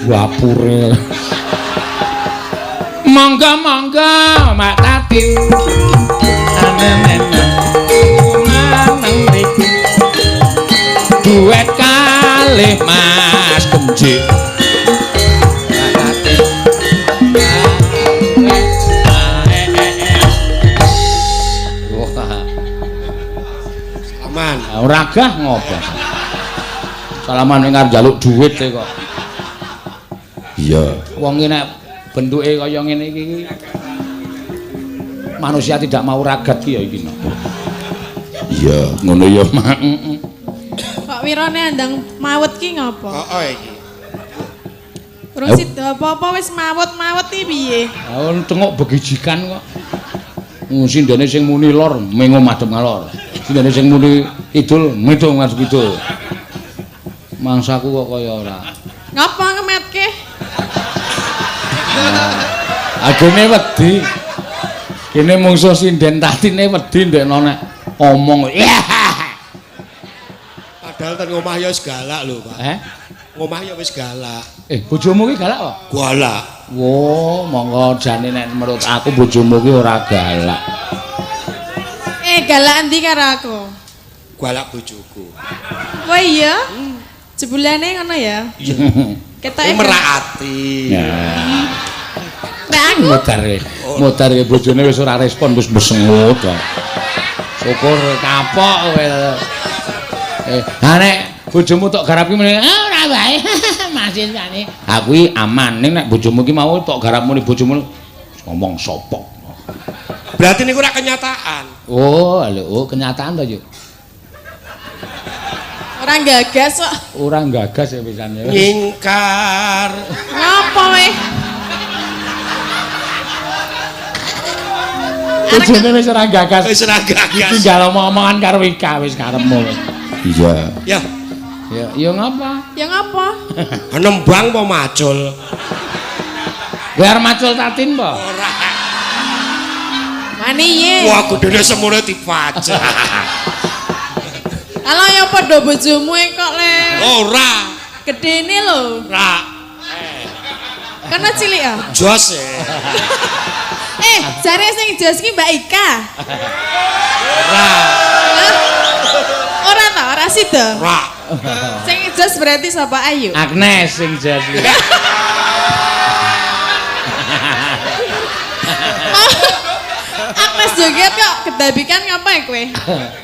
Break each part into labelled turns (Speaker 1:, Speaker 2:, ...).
Speaker 1: Wapure. Monggo monggo Mak Tatin. Anenen mriki. Duet kalih Mas Kenjik. Mak Tatin. Wah.
Speaker 2: Aman.
Speaker 1: Ora gah ngopo. Salaman ning arep njaluk dhuwit e kok. Iya. Wong iki nek bentuke kaya ngene iki manusia tidak mau ragat ki ya iki no. Iya, ngono ya, Mak.
Speaker 3: Kok wirane andang mawet ki ngopo?
Speaker 2: Heeh iki.
Speaker 3: Urung sida apa-apa wis mawet-mawet iki piye?
Speaker 1: Ah tengok begijikan kok. Sindene sing muni lor mengo madhep ngalor. Sindene sing muni kidul metu ngadep kidul. Mangsaku kok kaya ora.
Speaker 3: Ngapa ngemetke?
Speaker 1: Agene wedi. Kene mungsuh sinden tatine wedi ndekno nek omong.
Speaker 2: Padahal ten omah ya wis galak lho, Pak.
Speaker 1: Eh?
Speaker 2: Ngomah ya wis galak.
Speaker 1: Bojomu ki galak apa?
Speaker 2: Galak.
Speaker 1: Wo, monggo jane nek menurut aku bojomu ki ora galak.
Speaker 3: Galak endi karo aku?
Speaker 2: Galak bojoku.
Speaker 3: Oh iya? Jebulane ngono ya?
Speaker 2: Iya.
Speaker 3: Ketoke
Speaker 2: merak ati.
Speaker 1: Ya.
Speaker 3: Nek aku
Speaker 1: Modar bojone wis ora respon wis mesengut. Syukur kapok kowe. Ha nek bojomu tok garap ki muni, ah ora wae. Masih jane. Ha kuwi aman ning nek bojomu ki mau tok garap muni bojomu ngomong sopok.
Speaker 2: Berarti niku ora kenyataan.
Speaker 1: Oh, lho, oh, kenyataan to, Yuk.
Speaker 3: Ora gagas kok.
Speaker 1: Ora gagas ya pisan ya.
Speaker 2: Nyingkar.
Speaker 3: Ngapa weh?
Speaker 1: Bojone wis ora gagas.
Speaker 2: Wis ora gagas.
Speaker 1: Tinggal omong-omongan karo Ika wis karepmu. Iya.
Speaker 2: Ya.
Speaker 1: Ya, ya ngapa?
Speaker 3: Ya ngapa?
Speaker 2: Nembang apa macul?
Speaker 1: Kowe arep macul Tatin apa?
Speaker 2: Ora.
Speaker 3: Wani ye.
Speaker 2: Wah, gedene semono dipajak.
Speaker 3: Kalau ya padha bojomu e kok le.
Speaker 2: Ora.
Speaker 3: Gedene lho.
Speaker 2: Ora.
Speaker 3: Karena cilik ya?
Speaker 2: Jos e.
Speaker 3: Jare sing jos ki Mbak Ika.
Speaker 2: Ora.
Speaker 3: Ora ta, ora sida.
Speaker 2: Ora.
Speaker 3: Sing jos berarti sapa Ayu?
Speaker 1: Agnes sing jos.
Speaker 3: Agnes joget kok kedabikan ngapa ya kowe?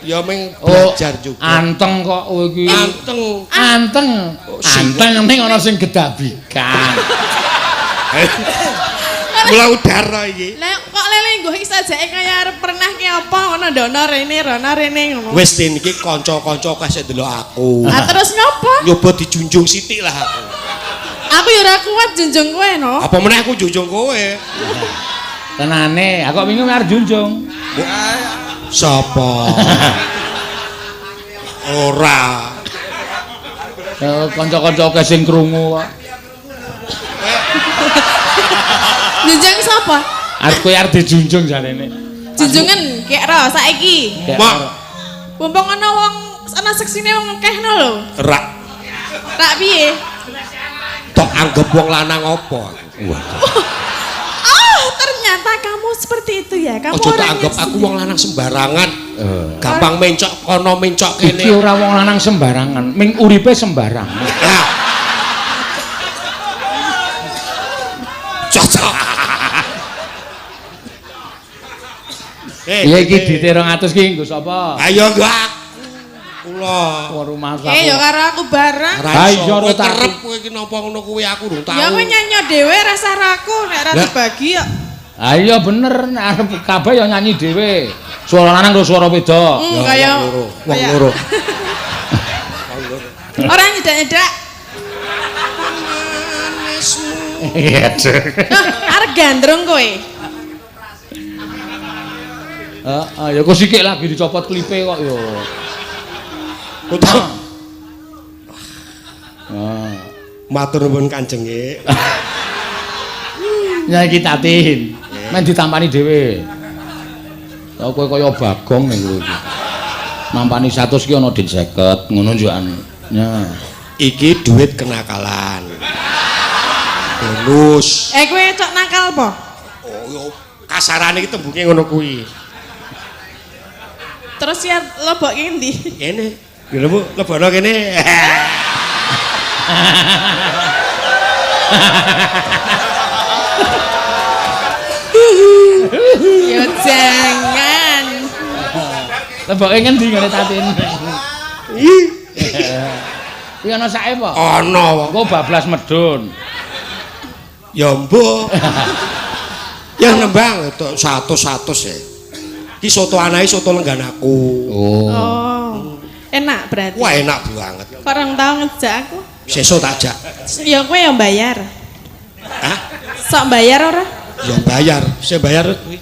Speaker 2: Ya ming belajar juga.
Speaker 1: Anteng kok kowe iki.
Speaker 2: Anteng.
Speaker 1: Anteng. Anteng ning ana sing gedabikan.
Speaker 2: Mula udara iki.
Speaker 3: Lah kok lele nggo iki sajake kaya arep pernah ki apa ngono ndono rene rono rene ngono.
Speaker 2: Wis tin iki kanca-kanca akeh sing ndelok aku.
Speaker 3: Ah terus ngopo?
Speaker 2: Nyoba dijunjung sithik lah aku.
Speaker 3: Aku ya ora kuat junjung kowe no.
Speaker 2: Apa meneh aku junjung kowe?
Speaker 1: Tenane, aku wingi arep junjung.
Speaker 2: Sapa? Ora.
Speaker 1: Kanca-kanca akeh sing krungu kok.
Speaker 3: Junjung sapa?
Speaker 1: Arep kowe arep dijunjung jarene.
Speaker 3: Junjungan kek ro saiki.
Speaker 2: Mak.
Speaker 3: Mumpung ana wong ana seksine wong akeh no lho.
Speaker 2: Rak.
Speaker 3: Rak piye?
Speaker 2: Tok anggap wong lanang apa aku? Waduh.
Speaker 3: Oh, ternyata kamu seperti itu ya. Kamu
Speaker 2: ojo tak anggap aku wong lanang sembarangan. Gampang mencok kono mencok kene.
Speaker 1: Iki ora wong lanang sembarangan, ming uripe sembarangan.
Speaker 2: Cocok.
Speaker 1: Iya iki duite 200 ki nggo sapa?
Speaker 2: Ayo nggo aku. Kula.
Speaker 1: Rumah aku.
Speaker 3: Ya karo aku bareng.
Speaker 2: Ha iya ora kerep kowe iki napa ngono kuwi aku urung tau.
Speaker 3: Ya kowe nyanyi dhewe rasah raku nek ora dibagi kok.
Speaker 1: Ha iya bener nek arep kabeh ya nyanyi dhewe. Suara lanang karo suara wedok.
Speaker 3: Kaya
Speaker 2: wong loro. Wong loro.
Speaker 3: Ora nyedak-nyedak.
Speaker 2: Manismu.
Speaker 1: Iya.
Speaker 3: Arep gandrung kowe.
Speaker 1: Heeh, ya kok sikik lagi dicopot klipe kok ya. Ah.
Speaker 2: Matur nuwun Kanjenge.
Speaker 1: Ya iki Tatin. Men ditampani dhewe. Lah kowe kaya Bagong ning kowe iki. Nampani 100 ki ana dit 50 ngono njukan. Ya.
Speaker 2: Iki duit kenakalan. Bonus.
Speaker 3: Eh kowe cok nakal apa?
Speaker 2: Oh, yo kasarane iki tembunge ngono kuwi.
Speaker 3: Terus ya lebokke endi?
Speaker 2: Kene. Lho Bu, lebono kene.
Speaker 3: Ya jangan.
Speaker 1: Leboke ngendi ngene Tatin? Kuwi ana sake apa?
Speaker 2: Ana.
Speaker 1: Engko bablas medun.
Speaker 2: Ya mbuh. Ya nembang tok 100-100 ya. Ki soto anake soto lenggan aku.
Speaker 1: Oh.
Speaker 3: Oh. Enak berarti.
Speaker 2: Wah enak banget.
Speaker 3: Kok orang tau ngejak aku?
Speaker 2: Sesuk tak jak.
Speaker 3: Ya kowe yang bayar.
Speaker 2: Hah?
Speaker 3: Sok bayar ora?
Speaker 2: Ya bayar. Sing bayar kuwi.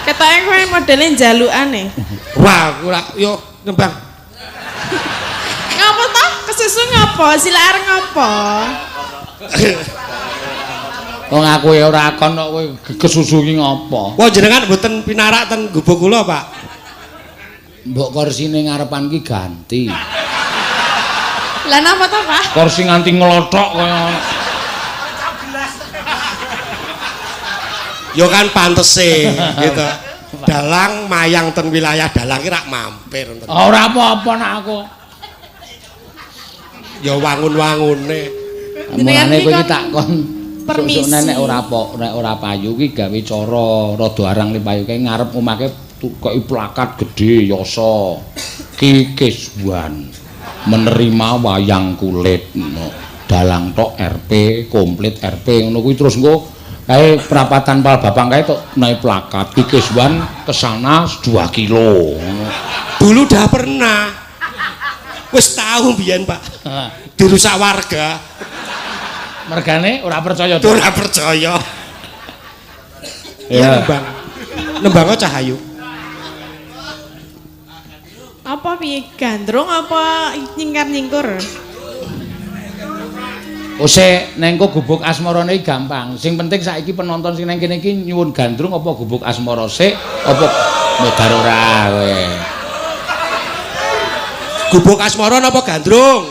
Speaker 3: Ketoke kowe modele njalukane.
Speaker 2: Wah, aku ora yo nembang.
Speaker 3: Ngapa toh? Kesusu ngapa? Sila arep ngapa?
Speaker 1: Wong aku ya ora kon kok kowe kesusu ki ngopo?
Speaker 2: Wah jenengan mboten pinarak ten gubuk kula, Pak.
Speaker 1: Mbok korsine ngarepan ki ganti.
Speaker 3: Lah napa toh, Pak?
Speaker 1: Kursi nganti nglothok kaya ngono.
Speaker 2: Ya kan pantese gitu. Dalang mayang ten wilayah dalang ki rak mampir ten.
Speaker 1: Ora apa-apa nak aku.
Speaker 2: Ya wangun-wangune.
Speaker 1: Mulane kowe iki tak kon
Speaker 3: permisi.
Speaker 1: Sok-sok nek ora nek ora payu ki gawe cara rada arang li payu kae ngarep omahke tukoki plakat gedhe yasa. Ki Kiswan menerima wayang kulit no. Dalang tok RP komplit RP ngono kuwi terus engko kae perapatan Pal Bapang kae tok naik plakat Ki Kiswan kesana 2 kilo ngono.
Speaker 2: Dulu dah pernah. Wis tahu biyen, Pak. Dirusak warga.
Speaker 1: Mergane ora percaya.
Speaker 2: Ora percaya.
Speaker 1: Ya
Speaker 2: nembang. Nembang Cahayu.
Speaker 3: Apa piye gandrung apa nyingkar-nyingkur?
Speaker 1: Ose nengko gubuk asmarane gampang. Sing penting saiki penonton sing nang kene iki nyuwun gandrung apa gubuk asmara sik apa modar ora kowe.
Speaker 2: Gubuk asmara napa gandrung?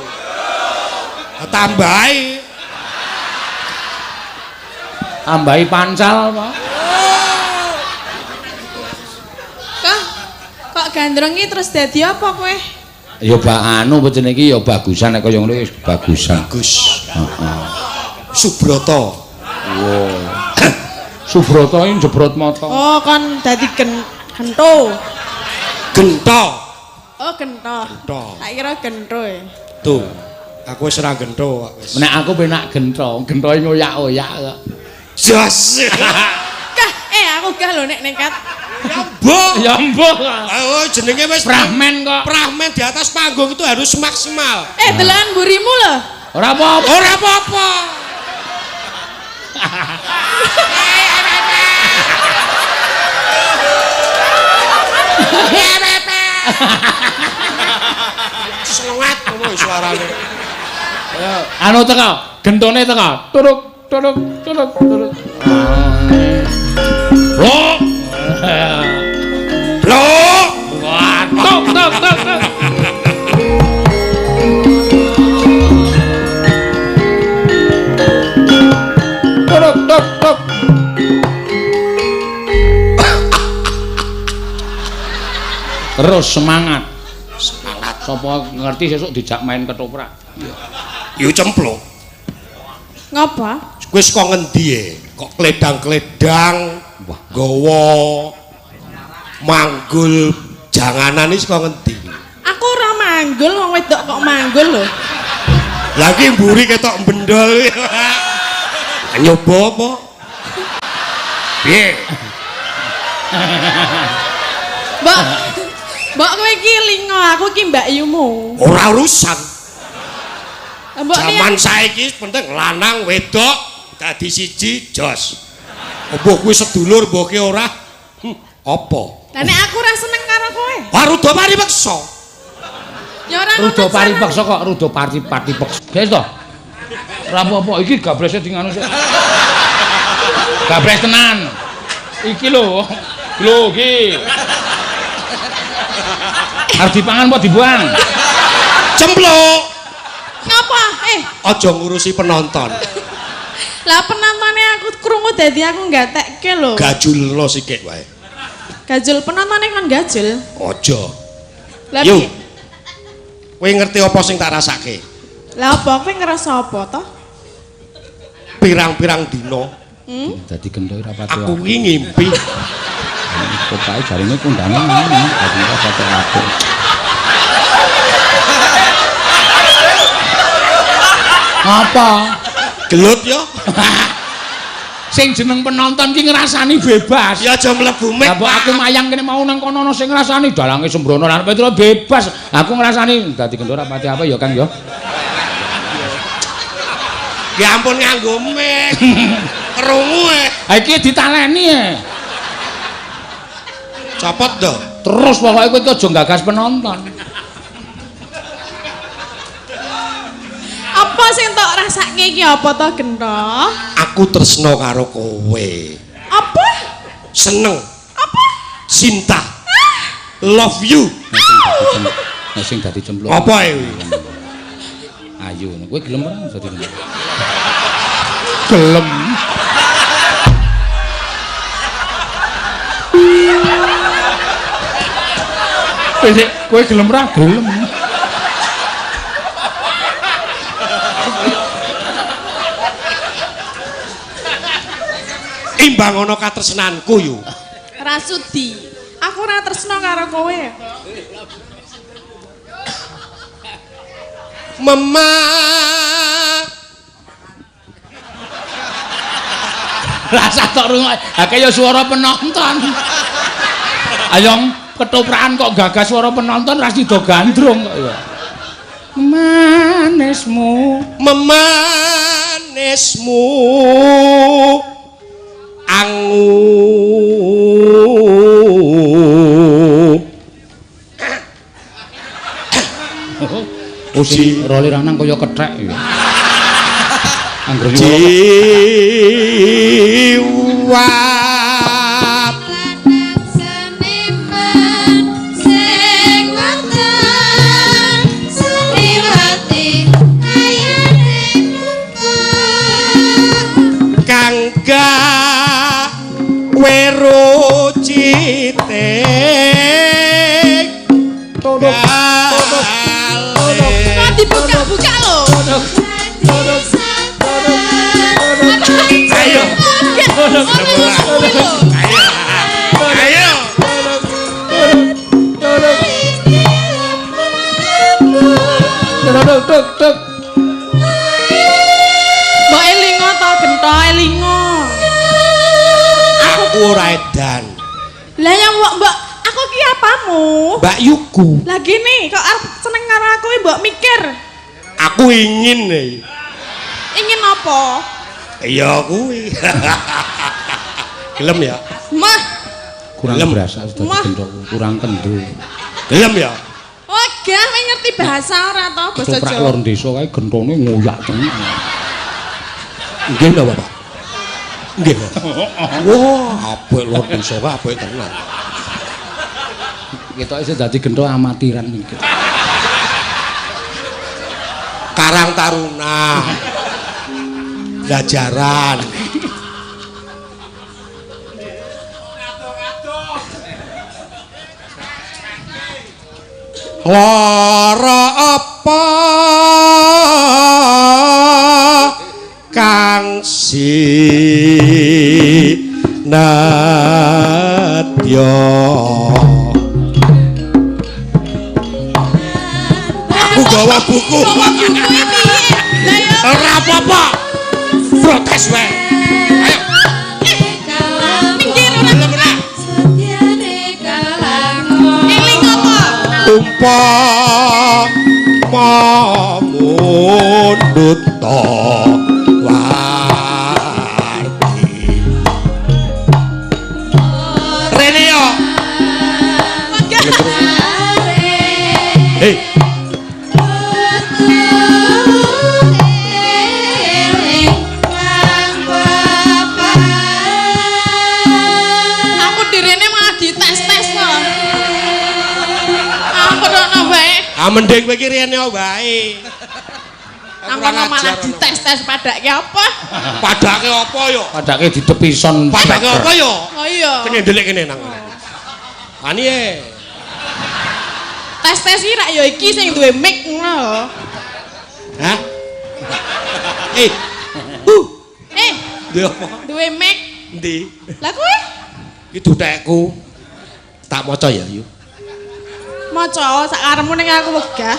Speaker 2: Tambahi.
Speaker 1: Tambahi pancal apa?
Speaker 3: Kok gandrung iki terus dadi apa kowe?
Speaker 1: Ya bak anu apa jenenge iki ya bagusan nek kaya ngono wis bagusan.
Speaker 2: Bagus.
Speaker 1: Heeh.
Speaker 2: Subroto.
Speaker 1: Wow. Subroto iki jebrot mata.
Speaker 3: Oh, kon dadi gento.
Speaker 2: Gento.
Speaker 3: Oh, gento.
Speaker 2: Gento.
Speaker 3: Tak kira gento e.
Speaker 2: Tuh. Aku wis ora gento kok wis.
Speaker 1: Nek aku penak gento, gentoe ngoyak-oyak kok.
Speaker 2: Jos.
Speaker 3: Kah, aku gah lho nek nekat.
Speaker 2: Ya mbuh.
Speaker 1: Ya mbuh.
Speaker 2: Oh, jenenge wis
Speaker 1: Prahmen kok.
Speaker 2: Prahmen di atas panggung itu harus maksimal.
Speaker 3: Delan mburimu lho.
Speaker 1: Ora apa-apa.
Speaker 2: Ora apa-apa. Selengat ngono suarane.
Speaker 1: Anu teko, gentone teko. Turuk turuk turuk turuk. Blok.
Speaker 2: Blok.
Speaker 1: Wah, tok tok tok tok. Turuk tok tok. Terus semangat.
Speaker 2: Semangat.
Speaker 1: Sapa ngerti sesuk dijak main ketoprak.
Speaker 2: Yo cempluk.
Speaker 3: Ngapa?
Speaker 2: Kowe saka ngendi e? Kok kledang-kledang, gawa manggul janganan iki saka ngendi?
Speaker 3: Aku ora manggul, wong wedok kok manggul lho.
Speaker 2: Lah iki mburi ketok bendol. Nyoba apa? Piye?
Speaker 3: Mbok, mbok kowe iki lingo, aku iki mbakyumu.
Speaker 2: Ora urusan.
Speaker 3: Mbok
Speaker 2: Jaman saiki penting lanang wedok dadi siji jos. Mbok kuwi sedulur mbok ki ora. Apa?
Speaker 3: Lah nek aku ora seneng karo kowe.
Speaker 2: Wah, ruda paripeksa.
Speaker 3: Ya ora ngono.
Speaker 1: Ruda paripeksa kok ruda parti-parti peksa. Guys to. Ora apa-apa iki gablese di nganu sik. Gables tenan. Iki lho. Lho iki. Arep dipangan apa dibuang?
Speaker 2: Cempluk.
Speaker 3: Ngapa?
Speaker 2: Aja ngurusi penonton.
Speaker 3: Lah penontonnya aku krungu dadi aku gatekke lho.
Speaker 2: Gajulno sikik wae.
Speaker 3: Gajul penontonnya kon gajul.
Speaker 2: Aja.
Speaker 3: Lah
Speaker 2: Yo.
Speaker 3: piye?
Speaker 2: Kowe ngerti apa sing tak rasake?
Speaker 3: Lah apa kowe ngerasa apa toh?
Speaker 2: Pirang-pirang dina
Speaker 1: Dadi gento ora pati.
Speaker 2: aku ki ngimpi.
Speaker 1: Pokoke jarine kondangan ngono, dadi ora pati apik. Apa?
Speaker 2: Gelut yo.
Speaker 1: Sing jeneng penonton ki ngrasani bebas.
Speaker 2: Ya aja mlebu mik.
Speaker 1: Lah mbok aku mayang kene mau nang kono ana sing ngrasani dalange sembrono lan Petro bebas. Aku ngrasani dadi gento ora pati apa ya Kang ya.
Speaker 2: Ya ampun nganggo mik. Krungu e.
Speaker 1: Ha iki ditaleni e.
Speaker 2: Copot do.
Speaker 1: Terus pokoke kowe iki aja gagas penonton.
Speaker 3: Apa sing tok rasake iki apa toh gento?
Speaker 2: Aku tresno karo kowe.
Speaker 3: Apa?
Speaker 2: Seneng.
Speaker 3: Apa?
Speaker 2: Cinta. Love you.
Speaker 1: Nek sing dadi cemplung.
Speaker 2: Apa e kuwi?
Speaker 1: Ayu, kowe gelem ora dadi cemplung? Gelem. Kowe gelem ora? Gelem.
Speaker 2: Imbang ana katresnanku yo.
Speaker 3: Rasudi. Aku ora tresno karo kowe.
Speaker 2: Mema
Speaker 1: Rasa tok rungok. Ha kaya suara penonton. Ayo ketoprakan kok gagas suara penonton ra sida gandrung kok ya. Manismu,
Speaker 2: memanismu angu.
Speaker 1: Oh sing role lanang kaya kethek ya. Angger
Speaker 2: jiwa
Speaker 4: Lanang seniman sing wonten seniwati ayane muka
Speaker 2: kang gawe rucite
Speaker 3: Kok dibuka-buka lho.
Speaker 2: Ayo. Ayo.
Speaker 1: Tuk tuk.
Speaker 3: Mbok elingo to gento elingo.
Speaker 2: Aku ora edan.
Speaker 3: Lah yang mbok mbok aku ki apamu?
Speaker 2: Mbak Yuku,
Speaker 3: Lah gini kok arep seneng karo aku mbok mikir.
Speaker 2: aku ingin nih.
Speaker 3: Ingin apa?
Speaker 2: Iya kuwi. Gelem ya?
Speaker 3: Mah.
Speaker 1: Kurang
Speaker 2: Gelem.
Speaker 1: berasa dadi
Speaker 3: Wah.
Speaker 1: gento, kurang kendel.
Speaker 2: Gelem ya?
Speaker 3: Wegah kowe ngerti bahasa ora to basa
Speaker 1: Ketoprak
Speaker 3: Jawa.
Speaker 1: lor desa kae gentone ngoyak tenan.
Speaker 2: Nggih lho, Bapak. Nggih. Wah, apik lor desa kae apik tenan.
Speaker 1: Ketoke sing dadi gento amatiran iki.
Speaker 2: Karang Taruna. Belajaran. Lara apa kang sinadya? Aku gawa buku.
Speaker 3: Gawa buku iki piye? Lah ya
Speaker 2: Ora apa-apa. Protes wae. Ayo.
Speaker 3: minggir ora.
Speaker 2: Gelem ora?
Speaker 3: Eling apa?
Speaker 2: Umpama mundhut wargi. Rene yo.
Speaker 3: Wegah.
Speaker 2: Hei,
Speaker 3: Aku direne malah dites-tes to. Aku rono wae.
Speaker 2: ah mending kowe iki rene wae.
Speaker 3: Angkono malah dites-tes padake apa?
Speaker 2: Padake apa yo?
Speaker 1: Padake didepison.
Speaker 2: Padake apa yo?
Speaker 3: Oh iya.
Speaker 2: Kene ndelik kene nang. Ani e.
Speaker 3: Tes-tes iki rak ya iki sing duwe mic ngono lho.
Speaker 2: Hah? Duwe apa?
Speaker 3: Duwe mic.
Speaker 2: Endi?
Speaker 3: Lah kowe?
Speaker 2: Iki dutekku. Tak maca ya, Yu.
Speaker 3: Maca sak karepmu ning aku wegah.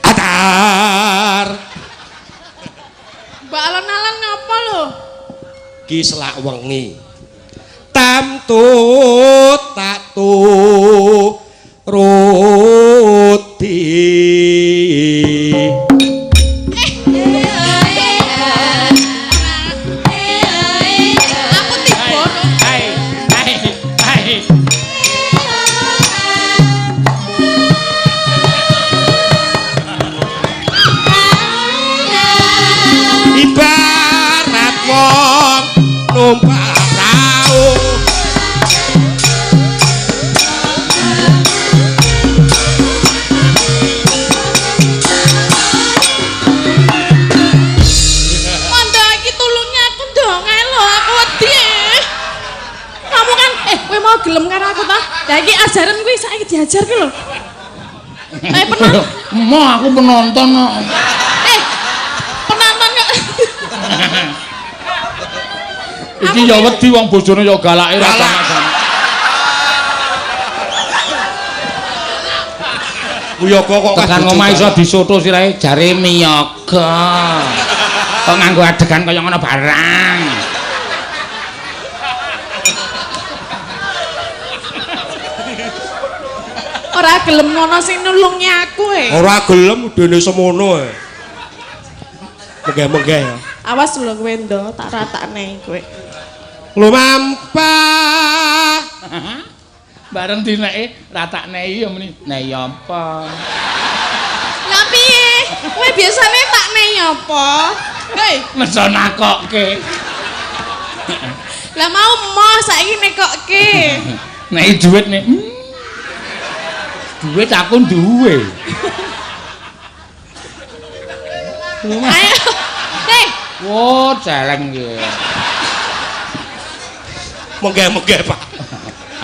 Speaker 2: Atar.
Speaker 3: Mbak alon-alon ngapa lho?
Speaker 2: Ki selak wengi. Tamtu tak tu ruti.
Speaker 3: Aku tiba no.
Speaker 1: Hai, hai, hai.
Speaker 2: Ibarat wong numpak prau.
Speaker 3: Mondo iki tulungi aku dong ae lho, aku wedi. Kamu kan kowe mau gelem karo aku ta? Lah iki ajaran kuwi saiki diajar ki lho. Pernah
Speaker 1: Mo aku penonton kok.
Speaker 3: Penonton kok.
Speaker 1: Iki ya wedi wong bojone ya galake ra
Speaker 2: Galak.
Speaker 1: sama-sama.
Speaker 2: Wiyoga kok
Speaker 1: Tekan omah iso disoto sirahe jare miyaga. Kok nganggo adegan kaya ngono barang.
Speaker 3: Ora gelem ngono sing nulungi aku e.
Speaker 2: Ora gelem udene semono e. Menggeh-menggeh ya.
Speaker 3: Awas lho kowe ndo, tak ratakne kowe.
Speaker 2: Lumampah.
Speaker 1: Bareng dineke ratakne ya muni. Nei apa?
Speaker 3: Lah piye? Kowe biasane tak nei apa? Hei,
Speaker 1: Meso nakokke.
Speaker 3: lah mau moh saiki nekokke.
Speaker 1: Nei dhuwit nek. Dhuwit aku duwe.
Speaker 3: Ayo. Hei,
Speaker 1: Wo, celeng iki.
Speaker 2: Menggeh-menggeh, Pak.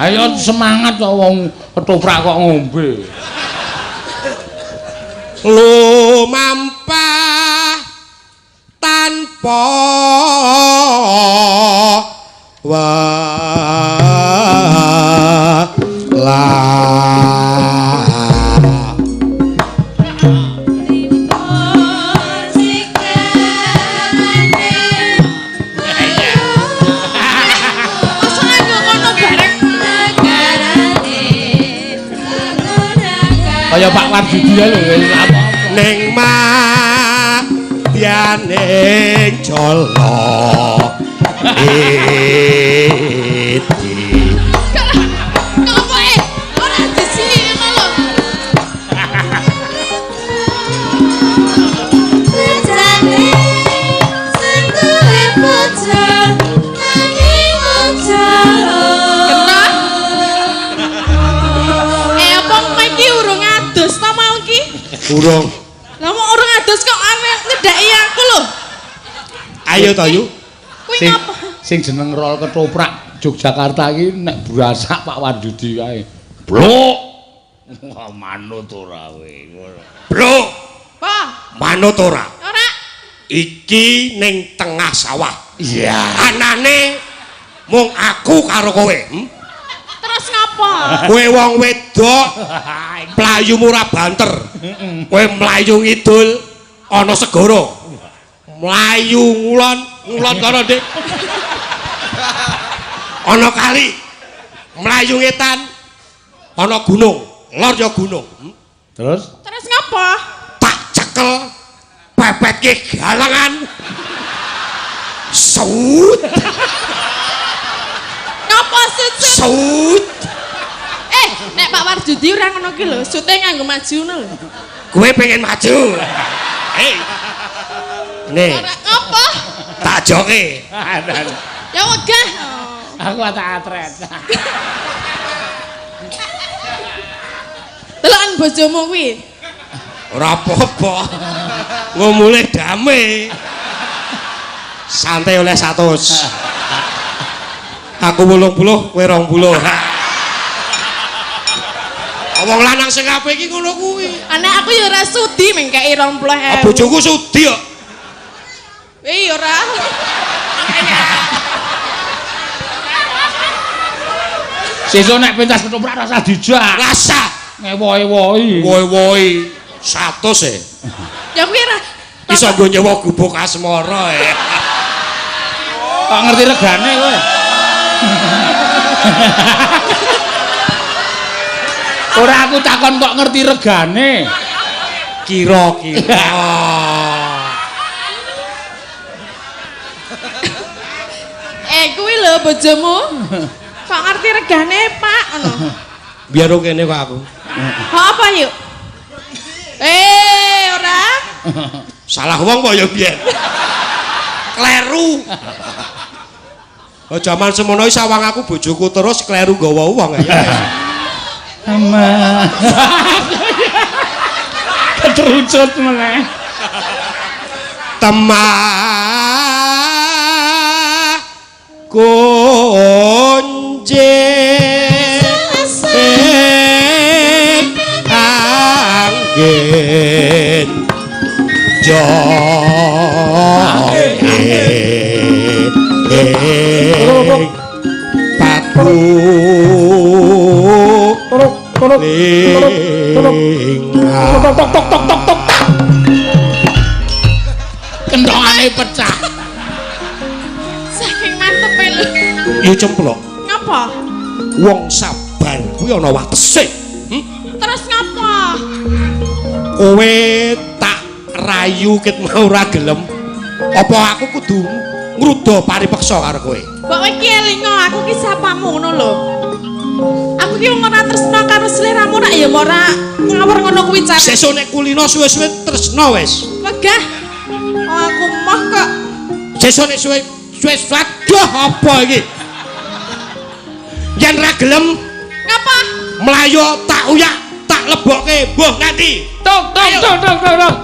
Speaker 1: Ayo semangat kok wong ketoprak kok ngombe.
Speaker 2: Lumampah tanpa welas.
Speaker 3: masa nganggo ngono bareng.
Speaker 1: Kaya Pak Warjudi ya lho wis apa-apa.
Speaker 2: Ning madyaning jala iti.
Speaker 3: Ngopo e? Ora disini ngono lho. Kena. Apa kowe iki urung adus ta mau iki?
Speaker 2: Urung.
Speaker 3: Lah mau urung adus kok aneh nyedaki aku lho.
Speaker 2: Ayo to, Yu.
Speaker 3: Kuwi
Speaker 1: Sing
Speaker 3: ngapa?
Speaker 1: sing jeneng rol ketoprak Yogyakarta iki nek brasak Pak Warjudi kae. Blok. Wah, manut ora kowe. Ngono.
Speaker 2: Bro,
Speaker 3: Apa?
Speaker 2: manut ora?
Speaker 3: Ora.
Speaker 2: Iki ning tengah sawah.
Speaker 1: Iya.
Speaker 2: Anane mung aku karo kowe.
Speaker 3: Terus ngapa?
Speaker 2: Kowe wong wedok mlayumu ora banter. Kowe mlayu ngidul ana segara. Mlayu ngulon, ngulon kono, Dik. Ana kali. Mlayu ngetan ana gunung, lor ya gunung.
Speaker 1: Terus
Speaker 3: Terus ngapa?
Speaker 2: Tak cekel pepetke galangan. Sut,
Speaker 3: Ngapa sut-sut?
Speaker 2: sut.
Speaker 3: Nek Pak Warjudi ora ngono ki lho, sute nganggo maju ngono lho.
Speaker 2: Kowe pengen maju. Hei. Nih,
Speaker 3: Ora ngapa?
Speaker 2: tak joke.
Speaker 3: Ya wegah.
Speaker 1: Aku tak atret.
Speaker 3: Deloken bojomu kuwi.
Speaker 2: Ora apa-apa. Ngomule dame. Santai oleh 100. Aku 80, kowe 20. Wong lanang sing apik iki ngono kuwi.
Speaker 3: Anek aku ya ora sudi mengkeki 20.000.
Speaker 2: Ah, bojoku sudi kok.
Speaker 3: Eh ora.
Speaker 1: Sesuk nek pentas ketoprak rasa dijak.
Speaker 2: Rasa
Speaker 1: ngewohi-wohi.
Speaker 2: Woi-woi 100 e.
Speaker 3: Ya kuwi ora.
Speaker 2: Iso nggo nyewa gubuk asmara e.
Speaker 1: Kok ngerti regane kowe? Ora aku takon kok ngerti regane.
Speaker 2: Kira-kira.
Speaker 3: Kuwi lho bojomu. Kok ngerti regane, Pak? Ngono.
Speaker 2: Biar kene kok aku.
Speaker 3: Kok apa yuk? Ora.
Speaker 2: Salah wong kok ya biyen. Kleru. Oh jaman semono iki sawang aku bojoku terus kleru nggawa wong ya.
Speaker 1: Ama. Ketrucut meneh.
Speaker 2: Temah kunci angin jong paku
Speaker 1: Kenthongane pecah.
Speaker 3: Saking mantepe lho.
Speaker 2: Ya cemplok.
Speaker 3: Ngapa?
Speaker 2: Wong sabar kuwi ana watese.
Speaker 3: Terus ngapa?
Speaker 2: Kowe tak rayu ket mau ora gelem. Apa aku kudu ngruda paripeksa karo kowe?
Speaker 3: Mbok kowe iki elingo, aku ki sapamu ngono lho. Aku ki wong ora tresna karo sliramu rak ya ora ngawur ngono kuwi carane.
Speaker 2: Sesuk nek kulino suwe-suwe tresna wis.
Speaker 3: Wegah. Oh, aku moh kok.
Speaker 2: Sesuk nek suwe suwe waduh apa iki? Yen ra gelem
Speaker 3: ngapa?
Speaker 2: Mlayu tak uyak, tak lebokke mbuh nganti.
Speaker 1: Tok tok tok tok tok tok.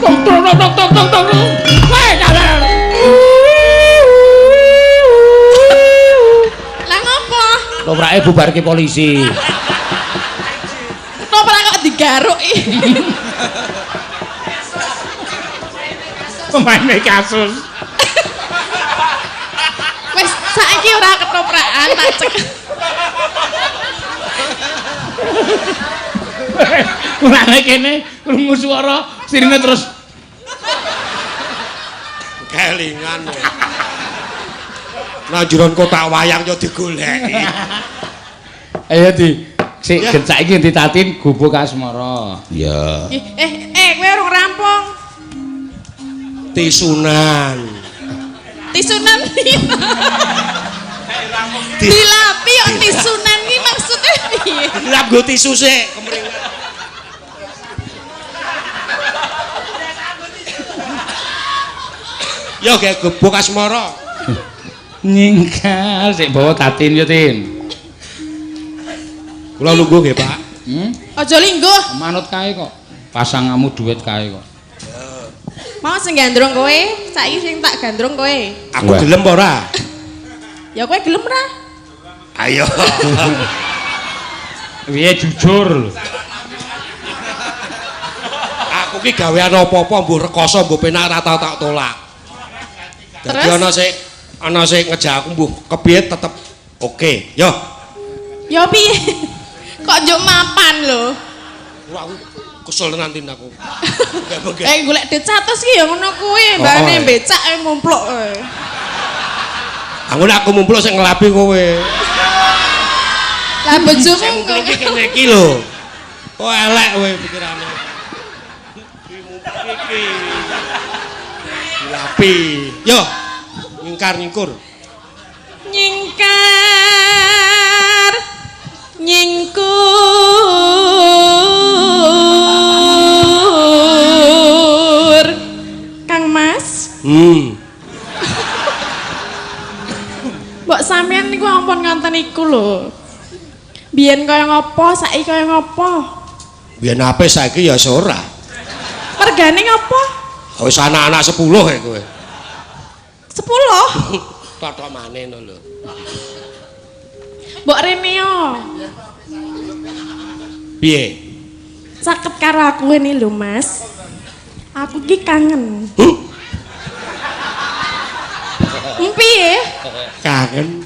Speaker 1: Tok tok tok tok tok tok. Weh, dalah.
Speaker 3: Lah ngopo?
Speaker 1: Toprake bubarke polisi.
Speaker 3: Toprak kok digaruk iki.
Speaker 1: Pemaine kasus.
Speaker 3: Wis saiki ora ketoprakan tak cek.
Speaker 1: Mulane kene krungu swara sirine terus
Speaker 2: kelingan. Nang jeron kotak wayang yo digoleki.
Speaker 1: Ayo di sik gen saiki ditatin gubuk asmara. Iya.
Speaker 3: Kowe urung rampung.
Speaker 2: Tisunan.
Speaker 3: Tisunan piye? Dilapi kok tisunan iki maksudnya piye?
Speaker 2: Dilap nggo tisu sik kemringan. Yo gawe gubuk asmara.
Speaker 1: Nyingkal sik bawa tatin yo Tin.
Speaker 2: Kula lungguh nggih, Pak.
Speaker 3: Aja lingguh.
Speaker 1: Manut kae kok. Pasangamu duit kae kok.
Speaker 3: Mau sing gandrung kowe, saiki sing tak gandrung kowe.
Speaker 2: Aku gelem apa ora?
Speaker 3: Ya kowe gelem ora?
Speaker 2: Ayo.
Speaker 1: Piye jujur.
Speaker 2: Aku ki gawean apa-apa mbuh rekoso mbuh penak ora tau tak tolak. Dadi ana sing ngejak aku mbuh kepiye tetep oke. Yo.
Speaker 3: Yo piye? Kok njuk mapan lho.
Speaker 2: Aku kesel tenan Tin aku.
Speaker 3: Golek duit 100 ki ya ngono kuwi, mbane becak mumpluk kowe.
Speaker 2: Aku nek aku mumpluk sing ngelapi kowe.
Speaker 3: Lah bojomu
Speaker 2: kok iki kene iki lho. Kok elek kowe pikirane. Iki. Dilapi. Yo, nyingkar nyingkur.
Speaker 3: Nyingkar nyingkur Kang Mas. Mbok sampean niku ampun ngonten iku lho. Biyen kaya ngopo, saiki kaya ngopo?
Speaker 2: Biyen ape saiki ya ora.
Speaker 3: Regane ngapa?
Speaker 2: Wis anak-anak 10 ya kowe.
Speaker 3: 10.
Speaker 2: Totok maneh ngono lho.
Speaker 3: Mbok rene yo.
Speaker 2: Piye?
Speaker 3: Caket karo aku ini lho, Mas. Aku ki kangen. Piye?
Speaker 2: Kangen.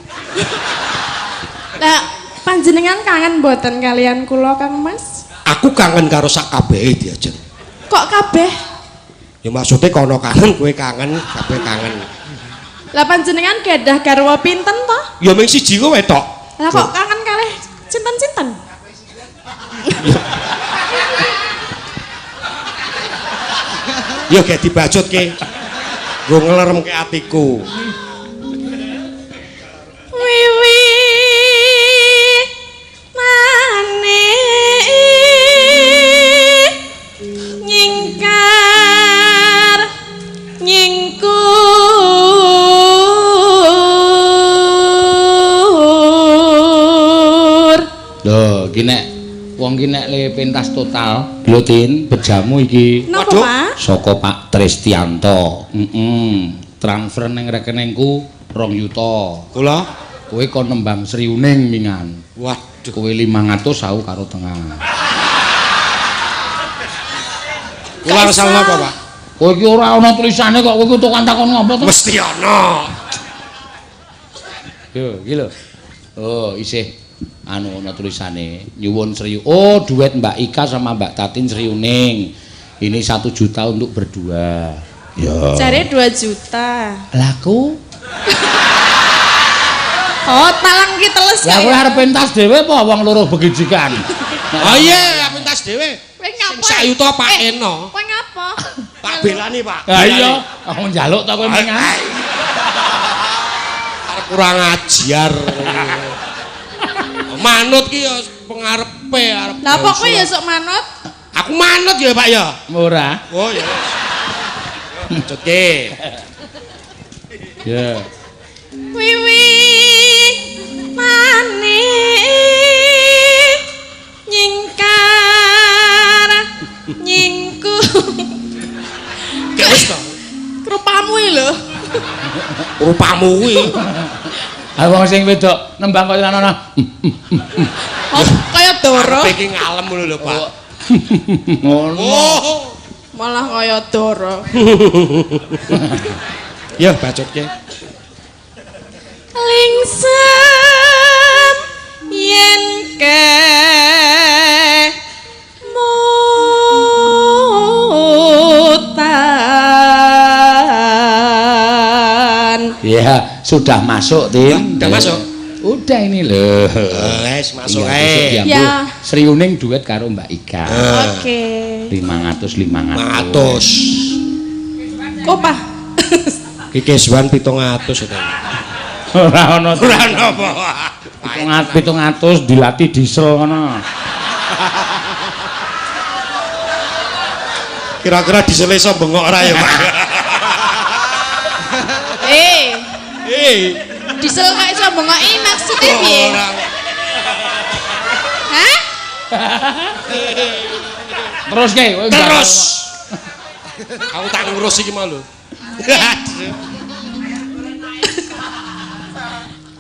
Speaker 3: Lah panjenengan kangen mboten kalian kula, Kang Mas?
Speaker 2: Aku kangen karo sak kabehe diajar.
Speaker 3: Kok kabeh?
Speaker 2: Ya maksudnya kono kangen, kowe kangen, kabeh kangen.
Speaker 3: Lah panjenengan gadah garwa pinten to?
Speaker 2: Ya mung siji kowe tok.
Speaker 3: Lah kok kangen kalih cinten-cinten?
Speaker 2: Ya gak dibacutke. Nggo ngleremke atiku.
Speaker 3: Wiwi mane nyingkar nyingkur.
Speaker 1: Lho, iki nek wong ki nek le pentas total, Glotin bejamu iki.
Speaker 3: Napa, Pak?
Speaker 1: Saka Pak Tristianto. Heeh. Transfer ning rekeningku 2 yuta.
Speaker 2: Kula
Speaker 1: Kowe kon nembang Sriuning mingan.
Speaker 2: Waduh.
Speaker 1: Kowe 500 aku karo tengah.
Speaker 2: Kula asal napa, Pak?
Speaker 1: Kowe iki ora ana tulisane kok kowe iki tukang takon ngopo to?
Speaker 2: Mesti ana.
Speaker 1: Yo, iki lho. Oh, isih anu ana tulisane nyuwun Sri. Oh, duet Mbak Ika sama Mbak Tatin Sriuning. Ini 1 juta untuk berdua. Ya.
Speaker 3: Jare 2 juta.
Speaker 1: Lah ku
Speaker 3: Oh, talang ki teles.
Speaker 1: Lah kowe arep pentas dhewe apa wong loro begijikan?
Speaker 2: Oh iya, pentas dhewe.
Speaker 3: Kowe ngapa?
Speaker 2: Sing sak yuta Pak Eno.
Speaker 3: Kowe ngapa?
Speaker 2: Pak belani, Pak.
Speaker 1: Lah iya, aku njaluk ta kowe mengan.
Speaker 2: Arep kurang ajar. Manut ki ya pengarepe arep.
Speaker 3: Lah kok kowe ya sok manut?
Speaker 2: Aku manut ya, Pak ya.
Speaker 1: Ora.
Speaker 2: Oh ya. Bacutke.
Speaker 1: Ya.
Speaker 3: Wiwi mane nyingkar nyingku.
Speaker 2: Gak wis to.
Speaker 3: Rupamu iki lho.
Speaker 2: Rupamu kuwi.
Speaker 1: Ha wong sing wedok nembang kaya ana.
Speaker 3: Oh, kaya doro.
Speaker 2: Arepe iki ngalem ngono lho, Pak.
Speaker 1: Ngono.
Speaker 2: Oh.
Speaker 3: Malah kaya doro.
Speaker 2: Ya bacutke.
Speaker 3: Lingsem yen kemutan.
Speaker 1: Ya, sudah masuk, Tin.
Speaker 2: Udah masuk.
Speaker 1: Udah ini lho.
Speaker 2: Wes masuk ae.
Speaker 3: Ya.
Speaker 1: Sriuning duet karo Mbak Ika.
Speaker 3: Oke.
Speaker 1: 500 500.
Speaker 3: Kok, Pak?
Speaker 2: Ki keswan 700 itu.
Speaker 1: Ora ono.
Speaker 2: Ora ono apa.
Speaker 1: 700 dilatih diesel ngono.
Speaker 2: Kira-kira diesel iso bengok ora ya, Pak?
Speaker 3: Diesel kok iso bengoki maksudnya piye? Hah?
Speaker 1: Terus ke,
Speaker 2: terus. Aku tak ngurus iki mau lho.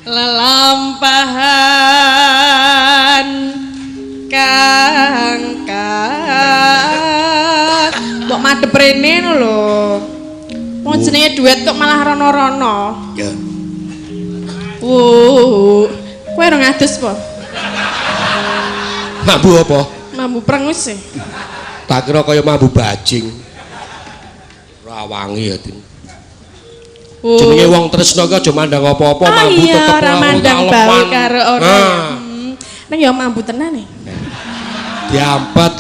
Speaker 3: Lelampahan kang kang mbok madhep rene lho. Wong jenenge duet kok malah rono-rono.
Speaker 2: Ya.
Speaker 3: Wuh. Kowe ora ngadus po?
Speaker 2: Mambu apa?
Speaker 3: Mambu prengus e.
Speaker 2: Tak kira kaya mambu bajing. Ora wangi ya, Tin. Jenenge wong tresna ki aja mandang apa-apa, mambu
Speaker 3: iya,
Speaker 2: tetep
Speaker 3: ora mandang bau karo ora.
Speaker 2: Nah.
Speaker 3: Ning ya mambu tenan e.
Speaker 2: Diampet.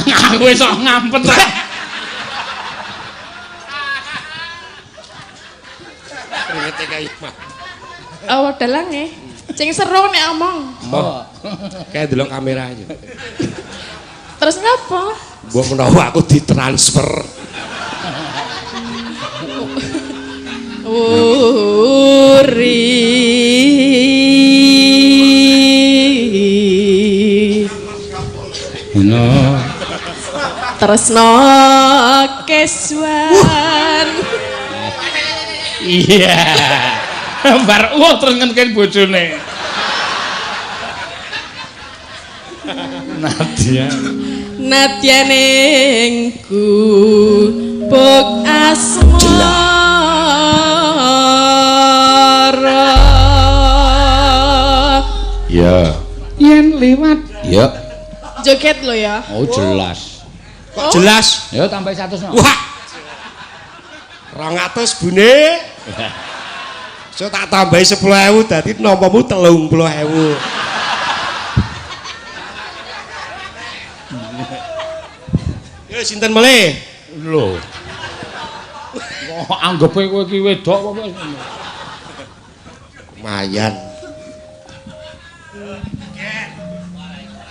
Speaker 1: Aku iso ngampet.
Speaker 2: Kringete kaya mah.
Speaker 3: Oh, dalang e. Sing seru nek omong.
Speaker 2: Oh. Kayak delok kamera aja.
Speaker 3: Terus ngapa?
Speaker 2: Mbok menawa aku ditransfer.
Speaker 3: Uri.
Speaker 1: Ngono.
Speaker 3: Tresna Keswan.
Speaker 1: Iya. Bar wah terus ngenken bojone. Nadia.
Speaker 3: Nadya ning gubuk asmara.
Speaker 1: Ya. Yen liwat. Ya.
Speaker 3: Joget lo ya.
Speaker 1: Oh jelas.
Speaker 2: Kok jelas?
Speaker 1: Ya tambah 100 no.
Speaker 2: Wah. 200 bune. So tak tambahi 10.000 dadi nampamu 30.000. Yo sinten melih?
Speaker 1: Lho. Kok anggepe kowe iki wedok apa ngono?
Speaker 2: Lumayan.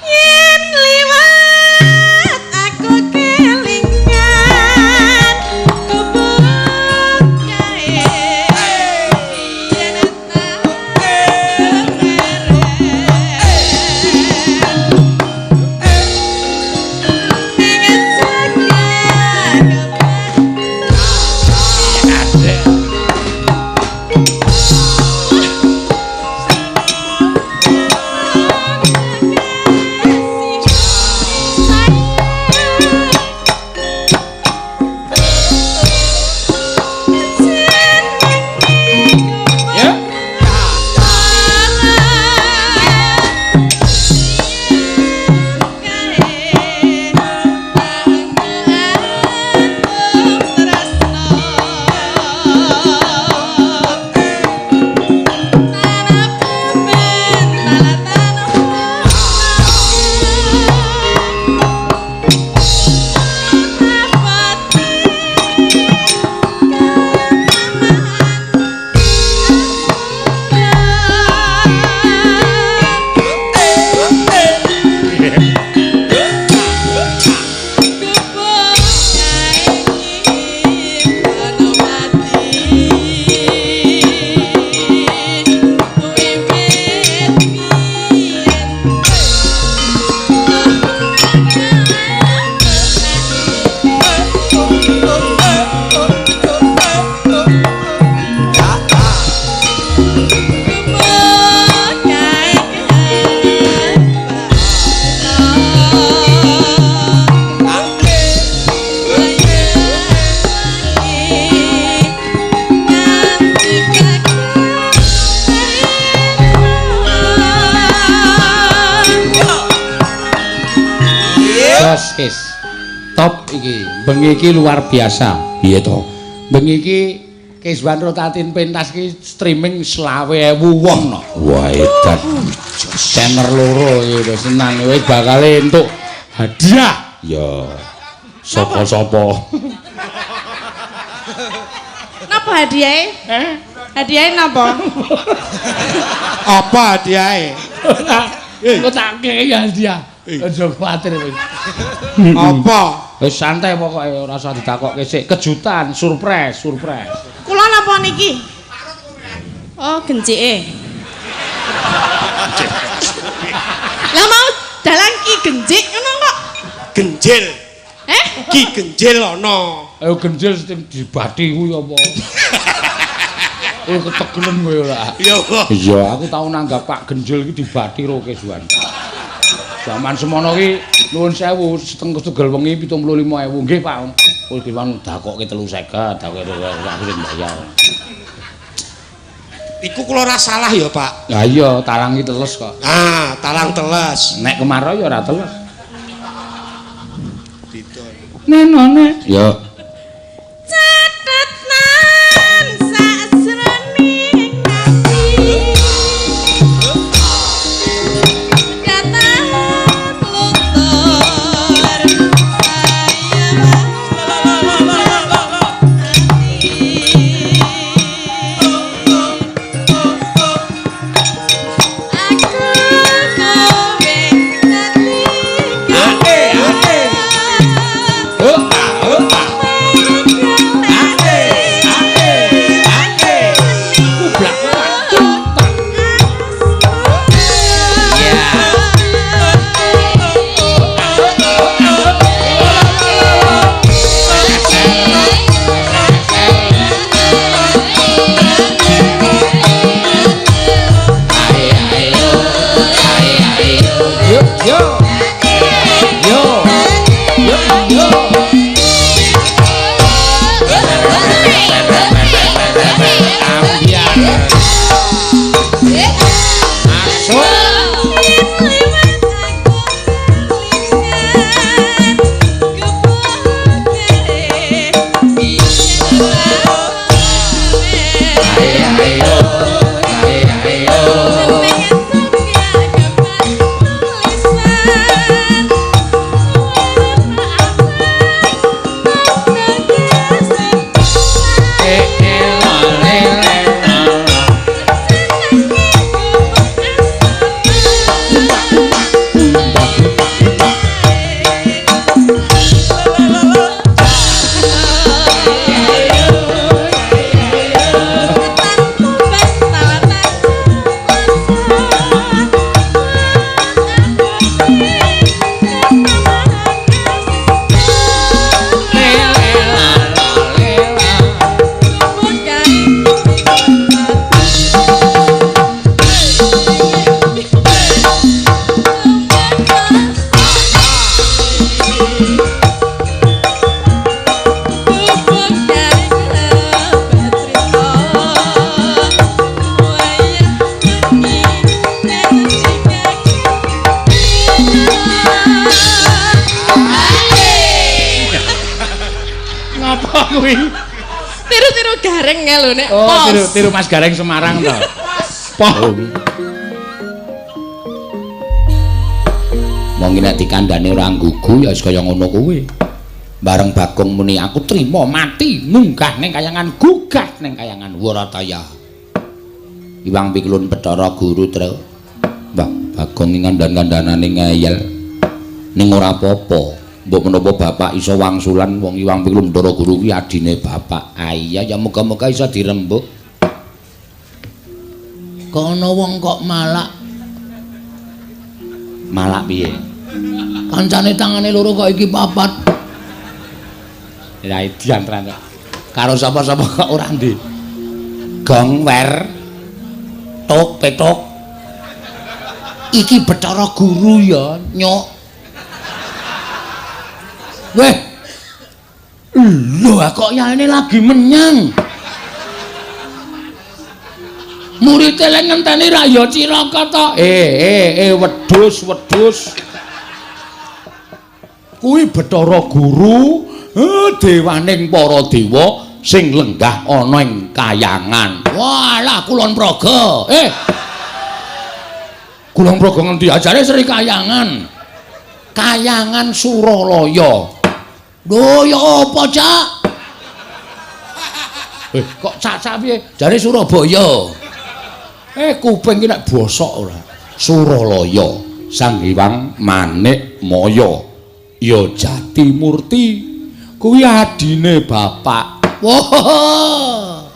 Speaker 3: Yen liwat aku kelingan gubuk kae yen
Speaker 1: Ya. Jos wis. Top iki. Bengi iki luar biasa. Piye to? Bengi iki Keswan Rotatin pentas iki streaming 25.000 wong no. Wah edan. Channel loro iki wis senang wis bakal entuk hadiah. Ya. Sapa-sapa.
Speaker 3: Napa hadiahe?
Speaker 1: Eh?
Speaker 3: Hadiahe napa?
Speaker 2: Apa hadiahe?
Speaker 1: Engko tak kei hadiah. Aja kuwatir wis.
Speaker 2: Apa?
Speaker 1: Wis santai pokoke ora usah ditakokke sik. Kejutan, surprise, surprise.
Speaker 3: Kula napa niki? Oh, gencike. Lah mau dalang ki gencik ngono kok.
Speaker 2: Genjil.
Speaker 3: Eh?
Speaker 2: Ki genjil ana.
Speaker 1: Ayo genjil sing dibati kuwi apa? Kowe ketegelen kowe ora?
Speaker 2: Iya, apa?
Speaker 1: Iya, aku tau nanggap Pak Genjil iki dibati ro Keswan. Zaman semono ki nuwun sewu setengah tugel wengi 75.000 nggih Pak. Kowe Keswan dakokke 350, dakokke aku sing bayar.
Speaker 2: Iku kula ora salah ya, Pak.
Speaker 1: Lah iya, talang iki teles kok.
Speaker 2: Ah, talang teles.
Speaker 1: Nek kemarau ya ora teles.
Speaker 2: Didon.
Speaker 1: Nenone. Ya.
Speaker 3: Catetan sajroning ati. Kata luntur saya ati. Aku kowe dadi
Speaker 2: Ate, ate.
Speaker 1: Oh, ah, oh, ah. kuwi?
Speaker 3: Tiru-tiru Gareng ya lho nek.
Speaker 1: Oh,
Speaker 3: pos.
Speaker 1: Tiru-tiru Mas Gareng Semarang to. Pos. Wong nek dikandhane ora nggugu ya wis kaya ngono kuwi. Bareng Bagong muni aku trima mati munggah ning kayangan gugat ning kayangan Warataya. Iwang Pikulun Bathara Guru Tru. Mbah Bagong iki ngandhan-kandhanane ngeyel. Ning ora apa-apa. Mbok menapa bapak iso wangsulan wong Iwang Pikulun Bathara Guru kuwi adine bapak. Ah iya ya muga-muga iso dirembug. Kok ana wong kok malak. Malak piye? Kancane tangane loro kok iki papat. Ya idian tenan. Karo sapa-sapa kok ora ndi. Gong wer tok petok. Iki Bathara Guru ya, nyok. Weh. Lho kok yaene lagi menyang. Murid e lek ngenteni ra ya cilaka to. Wedhus, wedhus. Kuwi Bathara Guru, dewaning para dewa sing lenggah ana ing kayangan. Walah Kulon Progo. Kulon Progo ngendi ajare Sri Kayangan. Kayangan Suralaya. Lho ya apa, Cak? Kok cak-cak piye? Jare Surabaya. Kuping ki nek bosok ora. Suralaya, Sang Hyang Manik Maya. Ya Jatimurti. Kuwi adine bapak. Wah.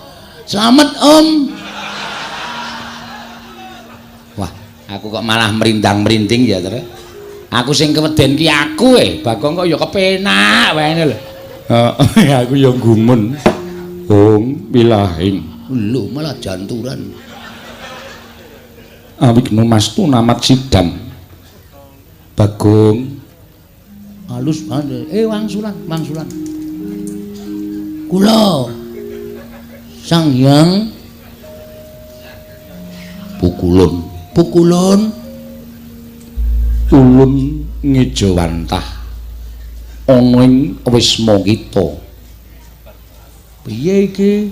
Speaker 1: Slamet, Om. Wah, aku kok malah merindang-merinding ya, Tru. Aku sing keweden ki aku Bagong kok ya kepenak wae lho. Heeh, aku ya gumun. Hong wilahing. Lho malah janturan. Awigna mastu namat sidam. Bagong halus banget. Wangsulan, wangsulan. Kula Sang Hyang Pukulun, pukulun ulun ngejawantah ana ing wisma kita. Piye iki?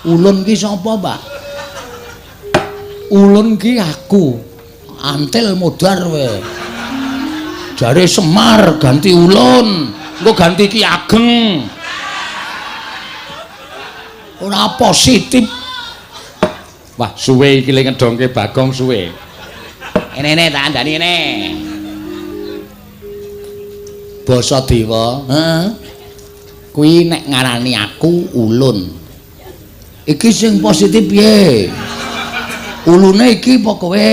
Speaker 1: Ulun ki sapa, Pak? Ulun ki aku. Antil modar kowe. Jare Semar ganti ulun, engko ganti Ki Ageng. Ora positif. Wah, suwe iki le ngedongke Bagong suwe. Ene-ene tak andani ngene. Basa dewa, heeh. Kuwi nek ngarani aku ulun. Iki sing positif piye? Ulune iki apa kowe?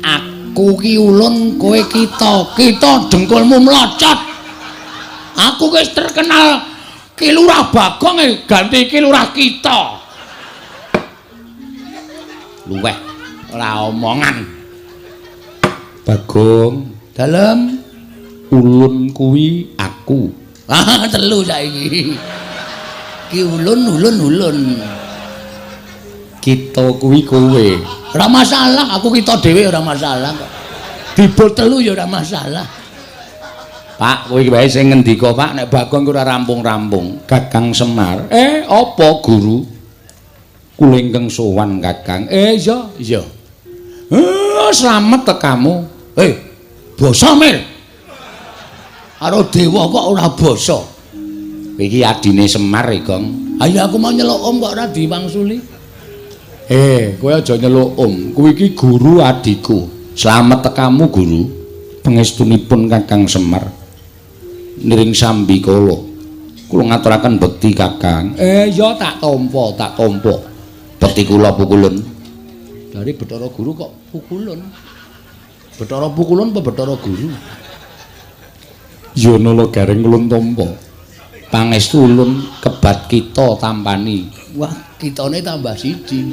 Speaker 1: Aku ki ulun, kowe kita. Kita dengkulmu mlocot. Aku wis terkenal Ki Lurah Bagong ganti Ki Lurah kita. Luweh ora omongan. Bagong, dalem ulun kuwi aku. Ah, telu saiki. Ki ulun ulun ulun. Kita kuwi kowe. Ora masalah, aku kita dhewe ora masalah kok. Dibul telu ya ora masalah. Pak, kowe iki wae sing ngendika, Pak, nek Bagong ora rampung-rampung. Kakang Semar. Apa guru? Kula ingkang sowan Kakang. Iya, iya. Slamet tekamu. Basa Mir. Karo dewa kok ora basa. Iki adine Semar e, Gong. Ayo aku mau nyeluk Om kok ora diwangsuli. Kowe aja nyeluk Om. Kuwi iki guru adikku. Slamet tekamu, Guru. Pangestunipun Kakang Semar. Niring sambikala. Kula ngaturaken bekti Kakang. Ya tak tampa, tak tampa. Bekti kula pukulun. Dari Bathara Guru kok pukulun. Bathara pukulun apa Bathara Guru? Ya nala gareng ulun tampa. Pangestu ulun kebat kita tampani. Wah, kitane tambah siji.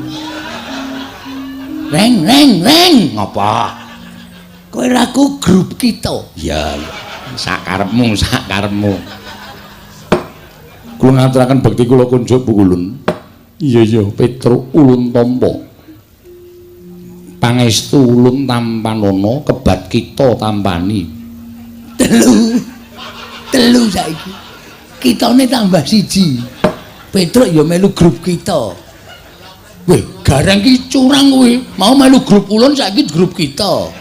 Speaker 1: Reng reng reng. Ngapa? Kowe ra ku grup kita. Iya, sakarepmu, sakarepmu. Kula ngaturaken bekti kula kunjuk pukulun. Iya iya, Petruk ulun tampa. Pangestu ulun tampanana kebat kita tampani. Telu. Telu saiki. Kitane tambah siji. Petruk ya melu grup kita. Weh, Gareng ki curang kuwi. Mau melu grup ulun saiki grup kita.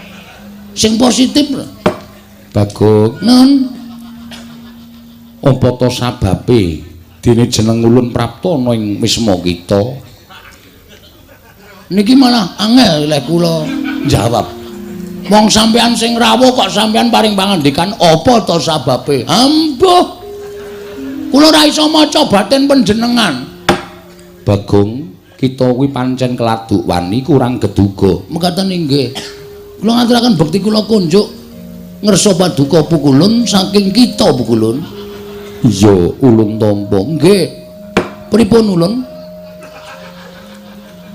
Speaker 1: Sing positif lho. Bagong, nun. Apa to sababe dene jeneng ulun prapta ana ing wisma kita? Niki malah angel lek kula jawab. Wong sampean sing rawuh kok sampean paring pangandikan apa to sababe? Ambuh. Kula ora iso maca batin panjenengan. Bagong, kita kuwi pancen keladuk wani kurang geduga. Mekaten inggih. Kula ngaturaken bekti kula kunjuk ngersa paduka pukulun saking kita pukulun. Iya, ulun tampa. Nggih. Pripun ulun?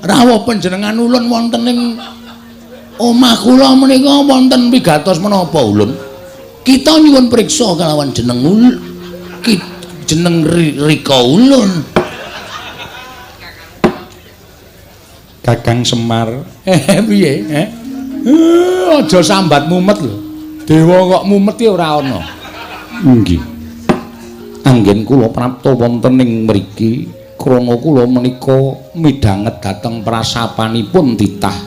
Speaker 1: Rawuh panjenengan ulun wonten ing omah kula menika wonten pigatos menapa ulun? Kita nyuwun priksa kalawan jeneng ulun. Jeneng Rika ulun. Kakang Semar. Piye? Aja sambat mumet lho. Dewa kok mumet ki ora ana. Nggih. Anggen kula prapta wonten ing mriki krana kula menika midhanget dhateng prasapanipun titah.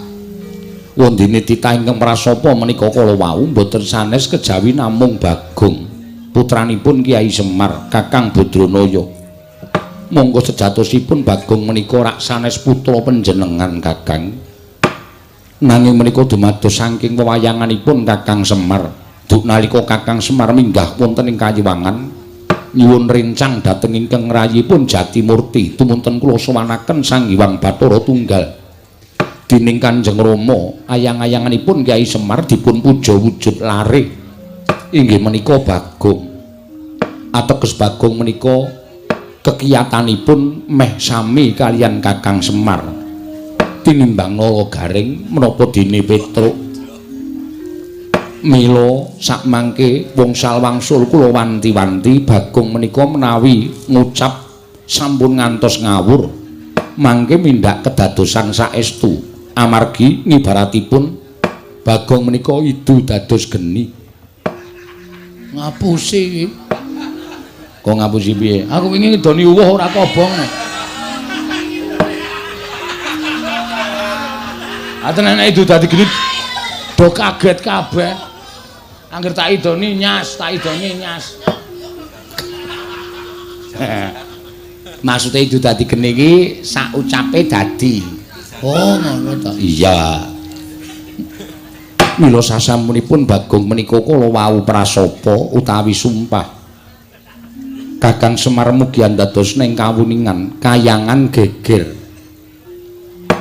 Speaker 1: Wondene titah ingkang prasapa menika kala wau mboten sanes kejawi namung Bagong, putranipun Kyai Semar, Kakang Badranaya. Monggo sejatosipun Bagong menika rak sanes putra panjenengan Kakang. Nanging menika dumados saking wewayanganipun Kakang Semar. Duk nalika Kakang Semar minggah wonten ing Kayiwangan nyuwun rencang dhateng ingkang rayipun Jatimurti tumunten kula sowanaken Sang Hyang Bathara Tunggal. Dening Kanjeng Rama ayang-ayanganipun Kyai Semar dipun puja wujud lare inggih menika Bagong. Ateges Bagong menika kekiyatanipun meh sami kalian Kakang Semar. Tinimbang Nala Garing menapa dene Petruk. Mila sakmangke wongsal wangsul kula wanti-wanti Bagong menika menawi ngucap sampun ngantos ngawur mangke mindak kedadosan saestu amargi ngibaratipun Bagong menika idu dados geni. Ngapusi iki. Kok ngapusi piye? Aku wingi ngidoni uwuh ora kobong. Aten nek idu dadi geni do kaget kabeh. Angger tak idoni nyas, tak idoni nyas. Maksude idu dadi geni iki sak ucape dadi. Oh, ngono to. Iya. Mila sasampunipun Bagong menika kala wau prasapa utawi sumpah. Kakang Semar mugi andados ning kawuningan kayangan geger.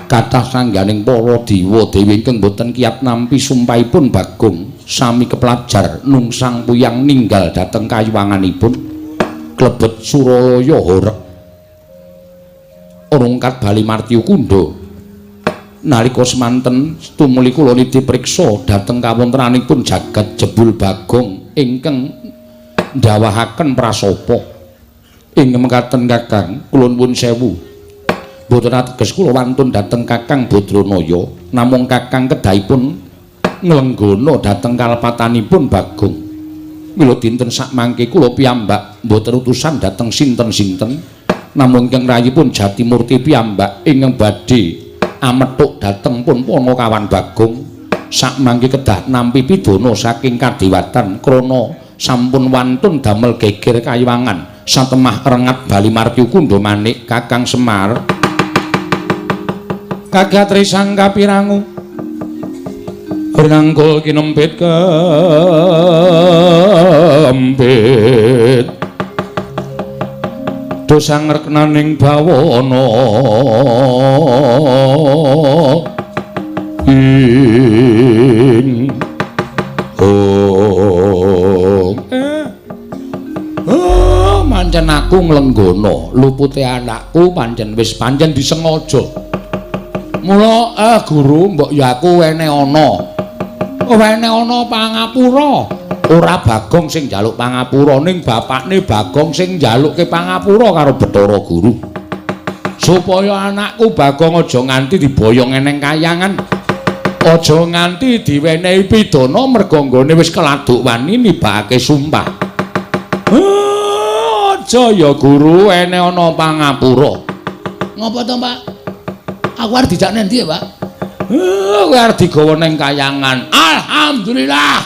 Speaker 1: Kathah sangganing para dewa dewi ingkang boten kiyat nampi sumpahipun Bagong sami keplajar nungsang puyang ninggal dhateng kayiwanganipun klebet Suralaya horeg rungkat bali martyu kundha. Nalika semanten tumuli kula niti priksa dhateng kawontenanipun jagat jebul Bagong ingkang ndawahaken prasapa. Ing mekaten Kakang kula nuwun sewu. Mboten ateges kula wantun dhateng Kakang Badranaya, namung Kakang kedahipun nglenggana dhateng kalepatanipun Bagong. Mila dinten sakmangke kula piyambak mboten utusan dhateng sinten-sinten, namung ingkang rayipun Jatimurti piyambak ingkang badhe amethuk dhateng pun Panakawan Bagong. Sakmangke kedah nampi pidana saking kadewatan krana sampun wantun damel geger kayiwangan satemah rengat bali martyu kundha manik Kakang Semar. Kagat risang kapirangu renangkul kinempit kempit dosa ngreknaning bawana ing oh oh pancen aku nglenggana lupute anakku pancen wis pancen disengaja. Mula guru mbok ya aku wene ana. Wene ana pangapura. Ora Bagong sing njaluk pangapura ning bapakne Bagong sing njalukke pangapura karo Bathara Guru. Supaya anakku Bagong aja nganti diboyong eneng kayangan. Aja nganti diwenehi pidana merga nggone wis keladuk wani nibake sumpah. Aja ya guru, ene ana pangapura. Ngapa to, Pak? Aku arep dijak nendi ya, Pak? Kowe arep digawa ning kayangan. Alhamdulillah.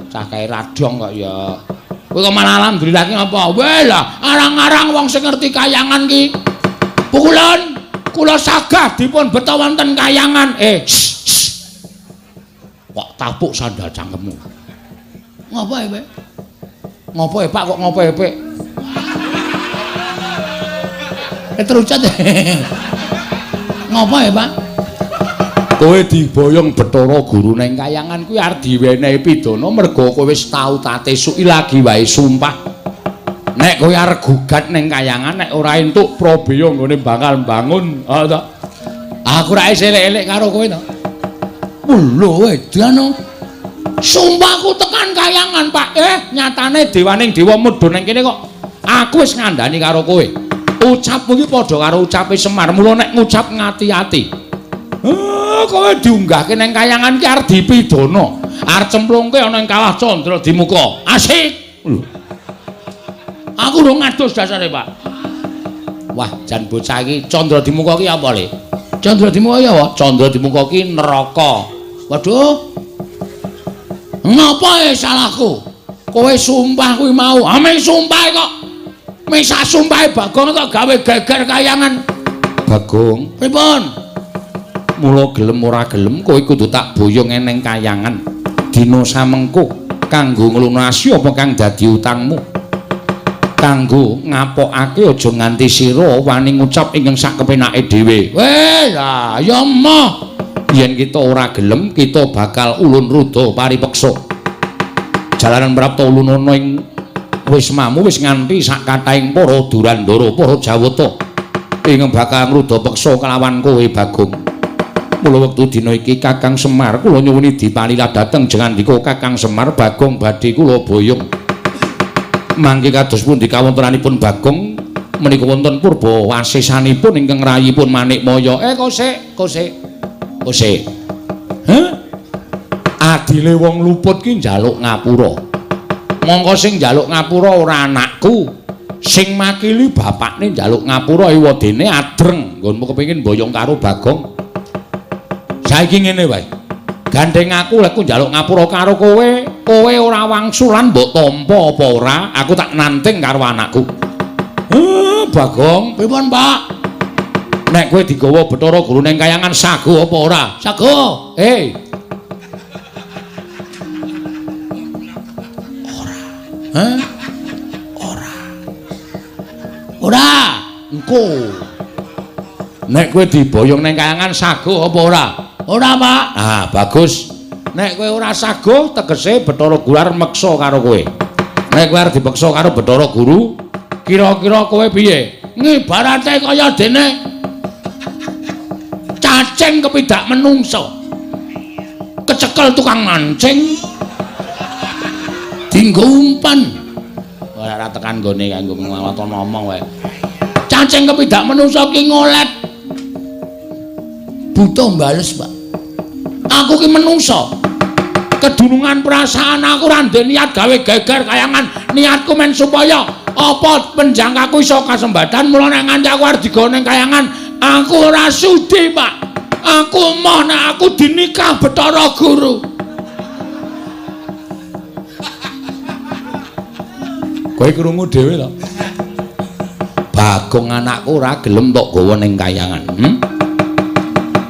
Speaker 1: Cah kae radong kok ya. Kowe kok malah alhamdulillah ki ngapa? Weh lah, arang-arang wong sing ngerti kayangan ki. Pukulan kula sagah dipun beta wonten kayangan. Kok tapuk sandal cangkemmu. Ngapa ya, Pak? Ngopo ya, Pak, kok ngopo ya, Pak? Terucat. Ngopo ya, Pak? Kowe diboyong Bathara Guru ning kayangan kuwi arep diwenehi pidana merga kowe wis tau tate suki lagi wae sumpah. Nek kowe arep gugat ning kayangan nek ora entuk prabeya nggone bakal mbangun. Ha to. Aku ra isih elek-elek karo kowe to. Lho edan. Sumpahku tekan kayangan, Pak. Nyatane dewaning dewa mudhun ning kene kok. Aku wis ngandani karo kowe. Ucapmu iki padha karo ucape Semar. Mula nek ngucap ngati-ati. Kowe diunggahke ning kayangan ki arep dipidana. Arep cemplungke ana ing kawah Candra Dimuka. Asik. Lho. Aku urung ngadus dasare, Pak. Wah, jan bocah iki Candra Dimuka ki apa, Le? Candra Dimuka ki apa? Candra Dimuka ki neraka. Waduh. Ngapa salahku? Kowe sumpah kuwi mau. Ame sumpah kok. Mesa sumpahe Bagong kok gawe geger kayangan. Bagong, pripun? Mula gelem ora gelem kowe kudu tak boyong eneng kayangan. Dina samengko kanggo nglunasi apa kang dadi utangmu. Kanggo ngapokake aja nganti sira wani ngucap ingkang sak kepenake dhewe. Weh, lah ya emoh. Yen kita ora gelem kita bakal ulun ruda paripeksa. Jalaran prapta ulunana ing wismamu wis nganti sak kathahing para Durandara, para Jawata ingkang bakal ngruda peksa kelawan kowe Bagong. Mula wektu dina iki Kakang Semar kula nyuwuni dipalila dhateng jengandika Kakang Semar Bagong badhe kula boyong. Mangke kados pundi kawontenanipun Bagong menika wonten purba wasesanipun ingkang rayipun Manikmaya. Kosek, kosek. Kosek. Heh? Adile wong luput ki njaluk ngapura. Mongko sing njaluk ngapura ora anakku. Sing makili bapakne njaluk ngapura ewadene adreng nggonmu kepengin boyong karo Bagong. Saiki ngene wae. Gandeng aku lek njaluk ngapura karo kowe, kowe ora wangsulan mbok tampa apa ora, aku tak nanting karo anakku. Bagong, pripun, Pak? Nek kowe digawa Bathara Guru ning kayangan sago apa ora? Sago. Ora. Hah? Ora. Ora. Engko. Nek kowe diboyong ning kayangan sago apa ora? Ora, Pak. Ah, bagus. Nek kowe ora sago tegese Bathara Guru arep meksa karo kowe. Nek kowe arep dipeksa karo Bathara Guru, kira-kira kowe piye? Ngibarate kaya dene cacing kepidak menungso. Kecekel tukang mancing. Dinggo umpan. Ora tekan nggone kanggo nglawaton ngomong wae. Cacing kepidak menungso ki ngolet. Buta mbales, Pak. Aku ki menungso. Kedunungan perasaan aku ora ndek niat gawe geger kayangan. Niatku men supaya apa penjangkaku iso kasembatan. Mula nek nganti aku arep digawa ning kayangan, aku ora sudi, Pak. Aku emoh nek aku dinikah Bathara Guru. Kowe krungu dhewe to? Bagong anakku ora gelem tok gawa ning kayangan.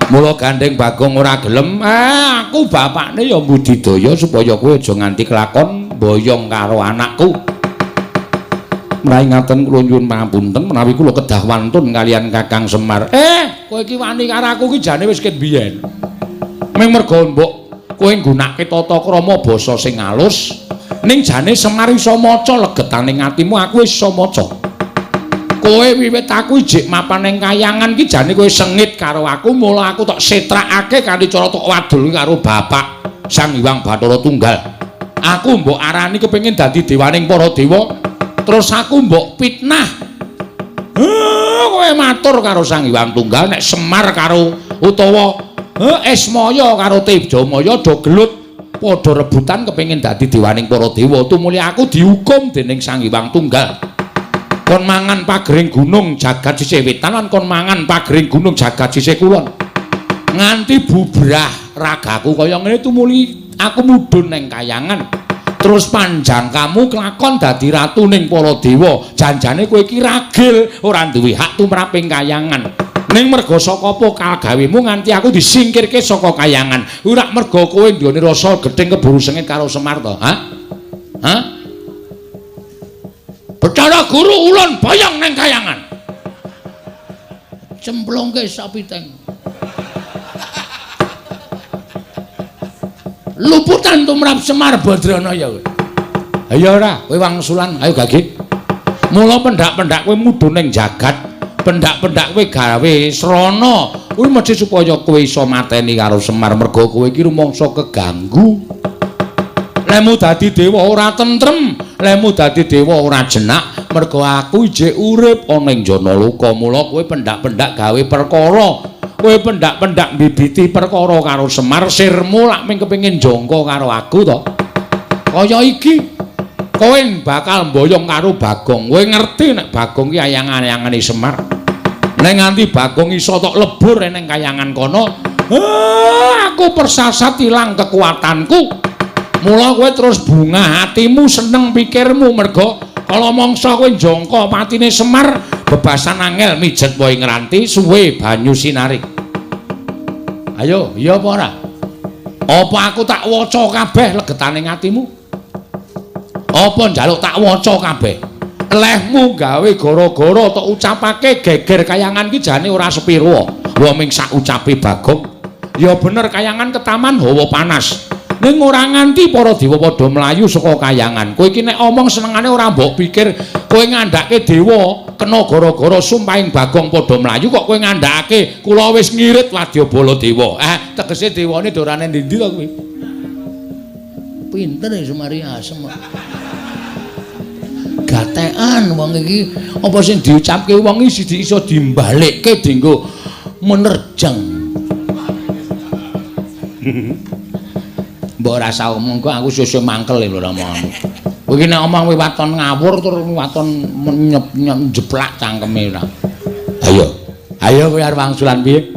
Speaker 1: Mula gandeng Bagong ora gelem, aku bapakne ya mbudidaya supaya kowe aja nganti kelakon boyong karo anakku. Menawi ngaten kula nyuwun pangapunten menawi kula kedah wantun kalian Kakang Semar. Kowe iki wani karo aku iki jane wis ket biyen. Ming merga mbok kowe nggunakake tata krama basa sing alus, ning jane Semar iso maca legetaning atimu, aku wis iso maca. Kowe wiwit aku ijik mapan ning kayangan ki jane kowe sengit karo aku, mula aku tok setrakake kanthi cara tok wadul karo bapak Sang Hyang Bathara Tunggal. Aku mbok arani kepengin dadi dewaning para dewa, terus aku mbok fitnah. Kowe matur karo Sang Hyang Tunggal nek Semar karo utawa Esmaya karo Tejamaya do gelut padha rebutan kepengin dadi dewaning para dewa. Tumuli aku dihukum dening Sang Hyang Tunggal. Kon mangan pagering gunung jagat sisih wetan lan kon mangan pagering gunung jagat sisih kulon. Nganti bubrah ragaku kaya ngene tumuli aku mudhun ning kayangan. Terus panjang kamu kelakon dadi ratu ning para dewa. Janjane kowe iki ragil ora duwe hak tumrap ing kayangan. Ning merga saka apa kagawemu nganti aku disingkirke saka kayangan. Ora merga kowe nggone rasa gething keburu sengit karo Semar to? Ha? Ha? Bathara Guru ulun boyong ning kayangan. Cemplungke sapiteng. Luputan tumrap Semar Badranaya kowe. Ayo ora, kowe wangsulan, ayo gage. Mula pendak-pendak kowe mudhun ning jagat, pendak-pendak kowe gawe srana. Kuwi mesti supaya kowe iso mateni karo Semar merga kowe iki rumangsa keganggu. Lemu dadi dewa ora tentrem, lemu dadi dewa ora jenak, merga aku ijik urip ana ing Janaloka. Mula kowe pendak-pendak gawe perkara. Kowe pendak-pendak mbibiti perkara karo Semar, sirmu lak mung kepengin jangka karo aku to. Kaya iki kowe bakal mboyong karo Bagong. Kowe ngerti nek Bagong ki ayang-ayangane Semar. Nek nganti Bagong iso tok lebur ning kayangan kono, aku persasat ilang kekuatanku. Mula kowe terus bungah hatimu, seneng pikirmu merga kala mangsa kowe njangka patine Semar, bebasan angel mijet wae ngranti suwe banyu sinarik. Ayo, iya apa ora? Apa aku tak waca kabeh legetane atimu? Apa njaluk tak waca kabeh? Lehmu gawe gara-gara tok ucapake geger kayangan ki jane ora sepiro. Wa ming sak ucape Bagong. Ya bener kayangan ketaman hawa panas. Ning ora nganti para dewa padha mlayu saka kayangan. Kowe iki nek omong senengane ora mbok pikir, kowe ngandhake dewa kena gara-gara sumpahing Bagong padha mlayu kok kowe ngandhakake kula wis ngirit wadyabala dewa. Tegese dewane dorane ndi-ndi to kuwi? Pinter ya Semari asem. Gatekan wong iki apa sing diucapke wong iki siji iso dimbalekke dienggo menerjang. Mbok ora usah omong kok aku sesuk mangkel lho omonganmu. Kowe iki nek omong kowe waton ngawur terus waton njeplak cangkeme ora. Ayo. Ayo kowe arep wangsulan piye?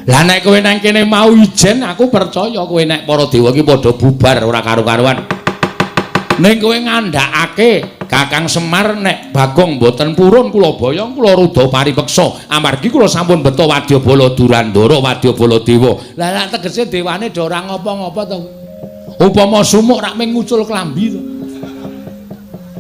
Speaker 1: Lah nek kowe nang kene mau ijen aku percaya kowe nek para dewa iki padha bubar ora karu-karuan. Ning kowe ngandhakake Kakang Semar nek Bagong mboten purun kula boyong kula rudha paripeksa amargi kula sampun beto wadyabala Durandara wadyabala dewa. Lah lak tegese dewane do ora ngopo-ngopo to. Upama sumuk rak mung ngucul klambi to.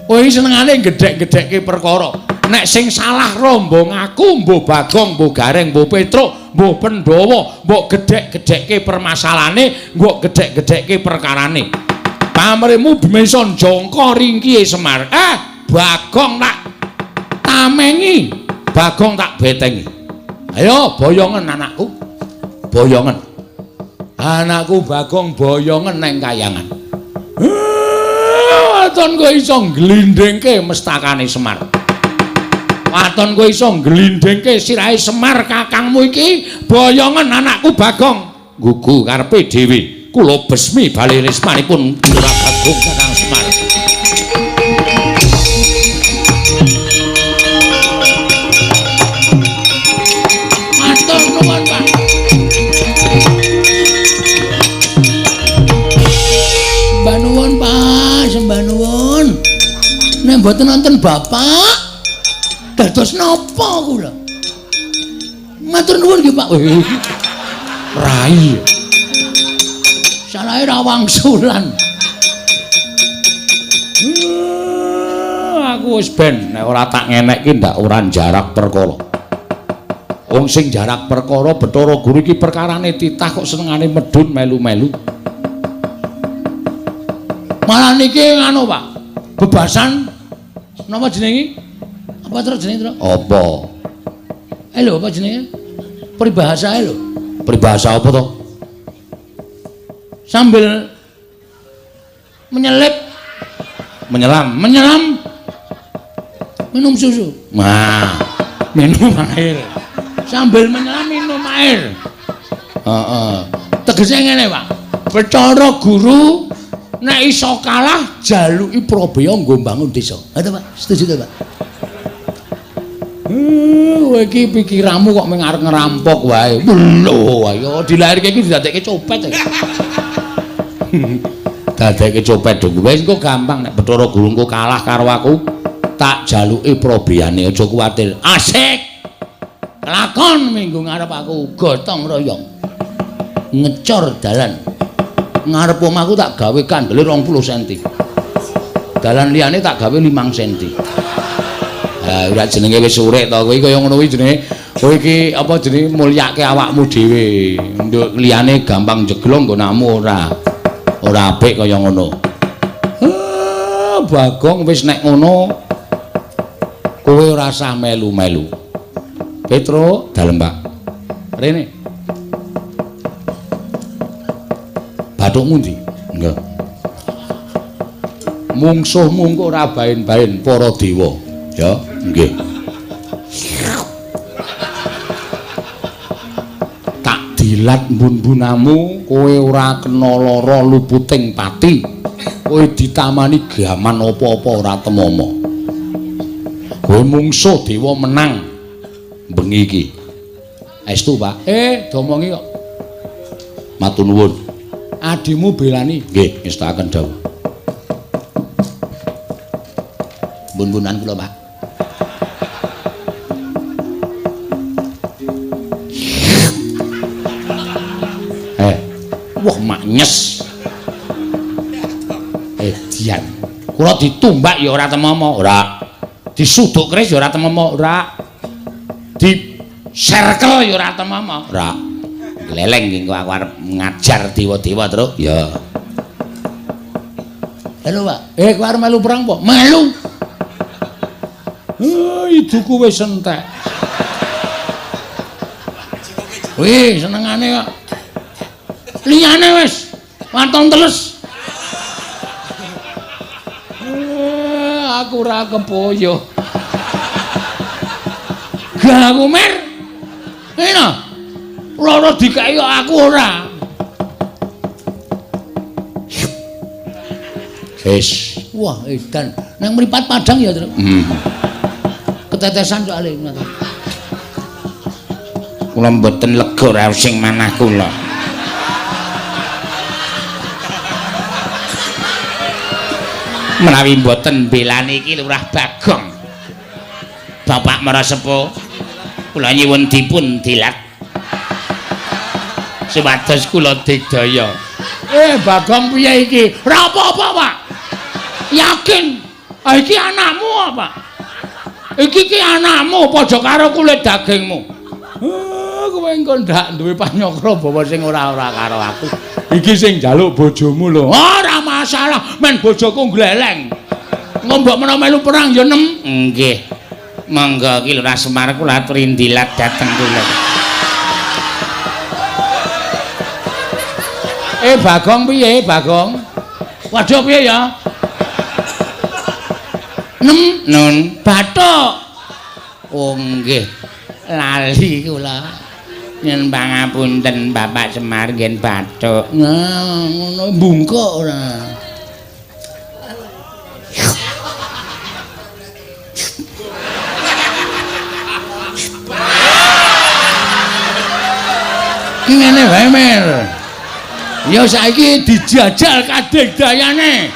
Speaker 1: Kowe iki senengane gedhek-gedhekke perkara. Nek sing salah rombong aku, mbuh Bagong, mbuh Gareng, mbuh Petruk, mbuh Pandhawa, mbok gedhek-gedhekke permasalahane, mbok gedhek-gedhekke perkarane. Pamrihmu bisa njangka ringkihe Semar. Bagong tak tamengi, Bagong tak betengi. Ayo boyongen anakku. Boyongen. Anakku Bagong boyongen neng kayangan. Waton kowe iso ngglindhingke mestakane Semar. Waton kowe iso ngglindhingke sirahe Semar kakangmu iki, boyongen anakku Bagong. Gugu karepe dhewe. Kula besmi bali rismanipun Lurah Bagong Kakang Semar. Matur nuwun, Pak. Sembah nuwun, Pak, sembah nuwun. Nek mboten nonton Bapak, dados napa kula? Matur nuwun nggih, Pak. Rai. Salahe ra wangsulan. Aku wis ben nek ora tak ngenekke ndak ora jarak perkara. Wong sing jarak perkara Bathara Guru iki perkarane titah kok senengane medhun melu-melu. Malah niki nganu Pak, bebasan napa jenenge? Apa terus jenenge, Tru? Apa? Lho apa jenenge? Peribahasa lho. Peribahasa apa to? Sambil menyelip, menyelam, menyelam, minum susu. Nah, minum air. Sambil menyelam minum air. Heeh. Tegese ngene, Pak. Bathara Guru nek iso kalah jaluki prabeya nggo mbangun desa. Ha to, Pak? Setuju to, Pak? Kowe iki pikiranmu kok mung arep ngerampok wae. Lho, ayo dilairke iki didadekke copet. Dadekke copet dong. Wis engko gampang nek Bathara Guru engko kalah karo aku, tak jaluki prabeyane, aja kuwatir. Asik. Lakon minggu ngarep aku gotong royong. Ngecor dalan. Ngarep omahku tak gawe kandele 20 cm. Dalan liyane tak gawe 5 cm. Ha ora jenenge wis urip to kowe kaya ngono kuwi jenenge kowe iki apa jenenge mulyake awakmu dhewe. Nduk liyane gampang jeglong nggonamu ora. Ora apik kaya ngono. Bagong wis nek ngono kowe ora usah melu-melu. Petro dalem, Pak. Rene. Bathukmu ndi? Nggih. Mungsuhmu engko ora baen-baen para dewa. Ya, nggih. Tak dilat mbun-mbunamu, kowe ora kena lara luputing pati. Kowe ditamani gaman apa-apa ora temama. Kowe mungsuh dewa menang bengi iki. Estu, Pak. Domongi kok. Matur nuwun. Adimu belani. Nggih, ngestakaken dawuh. Mbun-mbunan kula, Pak. Wah, maknyes. Dian. Kula ditumbak ya ora temama, ora. Disuduk keris ya ora temama, ora. Diserkel ya ora temama, ora. Gleleng iki engko aku arep ngajar dewa-dewa, Truk. Ya. Halo, Pak. Kowe arep melu perang apa? Melu. Iduku wis entek. Wih, senengane kok. Liyane wis waton teles. Aku ora kepoyo. Gak aku mer. Ngene. Loro dikeki kok aku ora. Wis. Wah, edan. Nang mripat padang ya, Truk. Ketetesan soalé.
Speaker 5: Kula mboten lega raos sing manah kula. Menawi mboten belani iki Lurah Bagong. Bapak Marasepuh, kula nyuwun dipun dilat supados kula digdaya.
Speaker 1: Bagong piye iki? Ora apa-apa, Pak. Yakin. Ah iki anakmu apa? Iki ki anakmu padha karo kulit dagingmu. Kowe engko ndak duwe panyokra bawa sing ora-ora karo aku. Iki sing njaluk bojomu lho. Ora masalah, men bojoku gleleng. Engko mbok menawa melu perang ya nem.
Speaker 5: Nggih. Monggo ki Lurah Semar kula aturi ndilat dhateng kula.
Speaker 1: Bagong piye, Bagong? Waduh piye ya? Nem
Speaker 5: nun
Speaker 1: bathuk.
Speaker 5: Oh nggih. Lali kula. Nyuwun pangapunten Bapak Semar ngen bathuk.
Speaker 1: Nah, ngono bungkuk ora. Ki ngene wae, Mer. Ya saiki dijajal kadigdayane.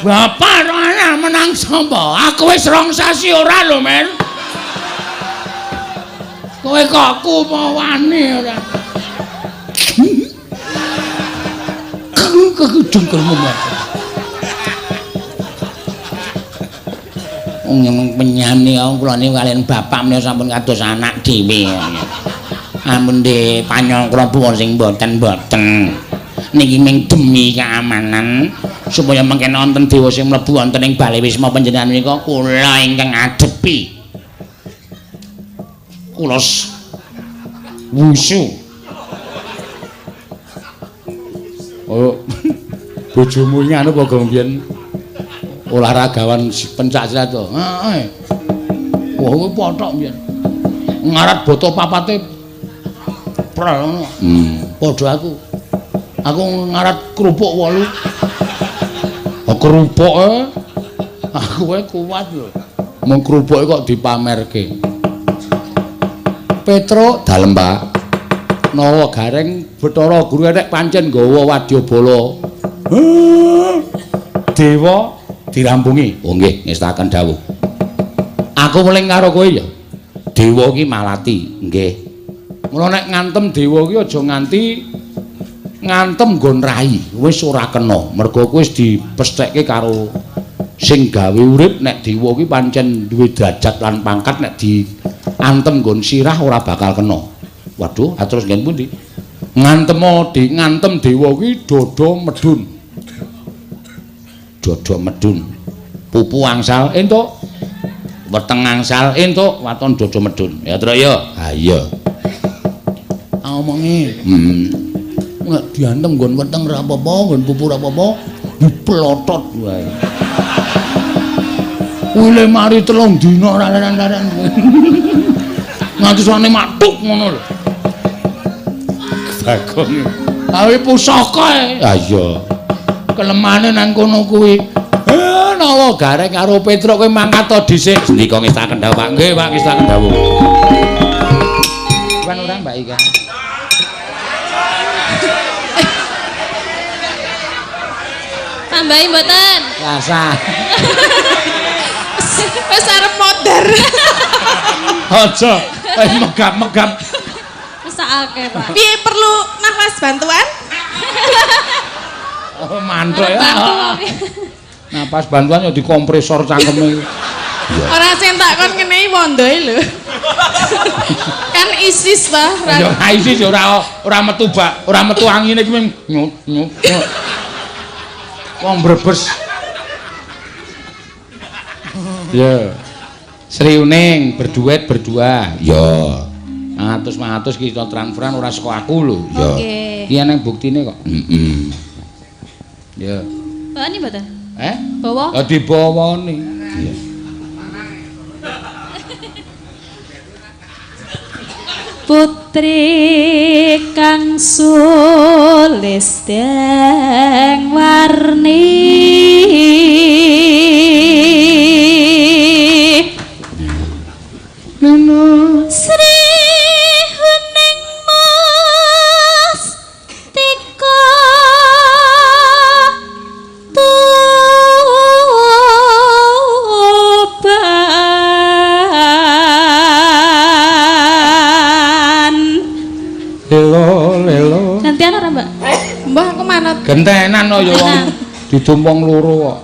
Speaker 1: Bapak ora menang sapa? Aku wis 2 sasi ora lho, Mer. Kowe kok kumawane ora. Kekudungkelmu.
Speaker 5: Wong penyane kula niku kaliyan bapak menika sampun kados anak dhewe. Ampun de panyangkra puwun sing boten-boten. Niki ming demi keamanan supaya mengken wonten dewa sing mlebu wonten ing bale wisma panjenengan menika kula ingkang adepi. Kula wusu.
Speaker 1: Oh, bojomu iki anu apa gong biyen olahragawan pencak silat to? Heeh. Wah, kuwi pothok biyen. Ngarat boto papate Prel ngono. Padha aku. Aku ngarat kerupuk 8. Oh, kerupuke aku wae kuat lho. Mung kerupuke kok dipamerke. Petruk dalem, Pak. Nawa Gareng Bathara Guru enek pancen nggawa wadyabala. Dewa dirampungi. Oh nggih, ngestaken dawuh. Aku weling karo kowe ya. Dewa iki malati, nggih. Mula nek ngantem dewa iki aja nganti ngantem nggon rai, wis ora kena. Mergo kowe wis dipesthekke karo sing gawe urip nek dewa iki pancen duwe derajat lan pangkat nek diantem nggon sirah ora bakal kena. Waduh, terus nggen pundi? Ngantem dewa iki dada medhun. Dada medhun. Pupu angsal entuk. Weteng angsal entuk, waton dada medhun. Ya, Truk ya. Ha iya. Omongi. Nek diantem nggon weteng ora apa-apa, nggon pupu ora apa-apa, diplotot wae. Wile mari 3 dina ora leren-leren. Nganti suwane matuk ngono lho. Bagong. Awe pusaka e. Ha iya. Kelemane nang kono kuwi. Nawa Gareng karo Petruk kowe mangkat to dhisik. Sendika ngestaken dawuh, Pak. Nggih, Pak, ngestaken dawuh. Bukan ora Mbak Ika.
Speaker 4: Tambahi mboten?
Speaker 1: Rasa.
Speaker 3: Wis arep modar.
Speaker 1: Aja, megap-megap.
Speaker 4: Mesakake, Pak.
Speaker 3: Piye perlu nafas bantuan?
Speaker 1: Oh, mantuk ya. Napas bantuan ya dikompresor cangkeme.
Speaker 3: Ora sing tak kon ngenehi wondoe lho. Kan ISIS ta.
Speaker 1: Ya ora ISIS ya ora metu bak, ora metu angine iki mung nyut nyut. Wong Brebes. Ya. Sri Uning berduet berdua. Ya. 100-100 ki iso transferan ora saka aku lho. Ya. Iki eneng buktine kok. Heeh. Ya.
Speaker 4: Bawani mboten?
Speaker 1: Eh?
Speaker 4: Bawa?
Speaker 1: Ya dibawani. Iya.
Speaker 4: Putri kang sulisteng warni
Speaker 1: Neno
Speaker 4: Sri Huning Mas Tika Tuban.
Speaker 1: Lelo lelo.
Speaker 4: Gantian ora, Mbak?
Speaker 3: Mbah aku manut.
Speaker 1: Gentenan kok ya wong didum wong loro kok.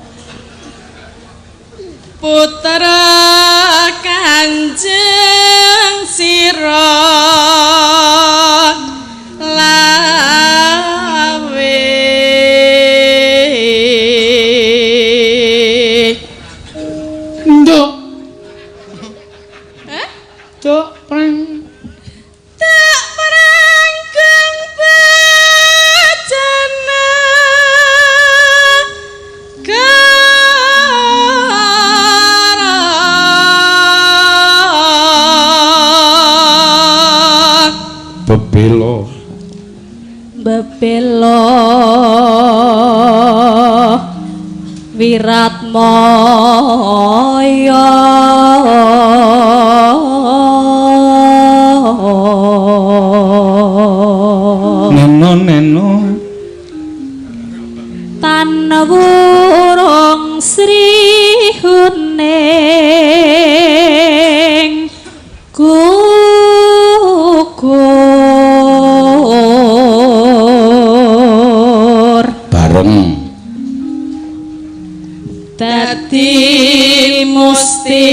Speaker 3: Putra Kanjeng Sira Lawe
Speaker 1: Nduk.
Speaker 3: Hah?
Speaker 1: Nduk preng.
Speaker 3: Tak perangkeng bajana kara
Speaker 1: Bebelo.
Speaker 4: Bebelo Wiratmaya
Speaker 1: Neno neno
Speaker 4: tan wurung Sri Huning gugur
Speaker 1: bareng
Speaker 4: dadi musti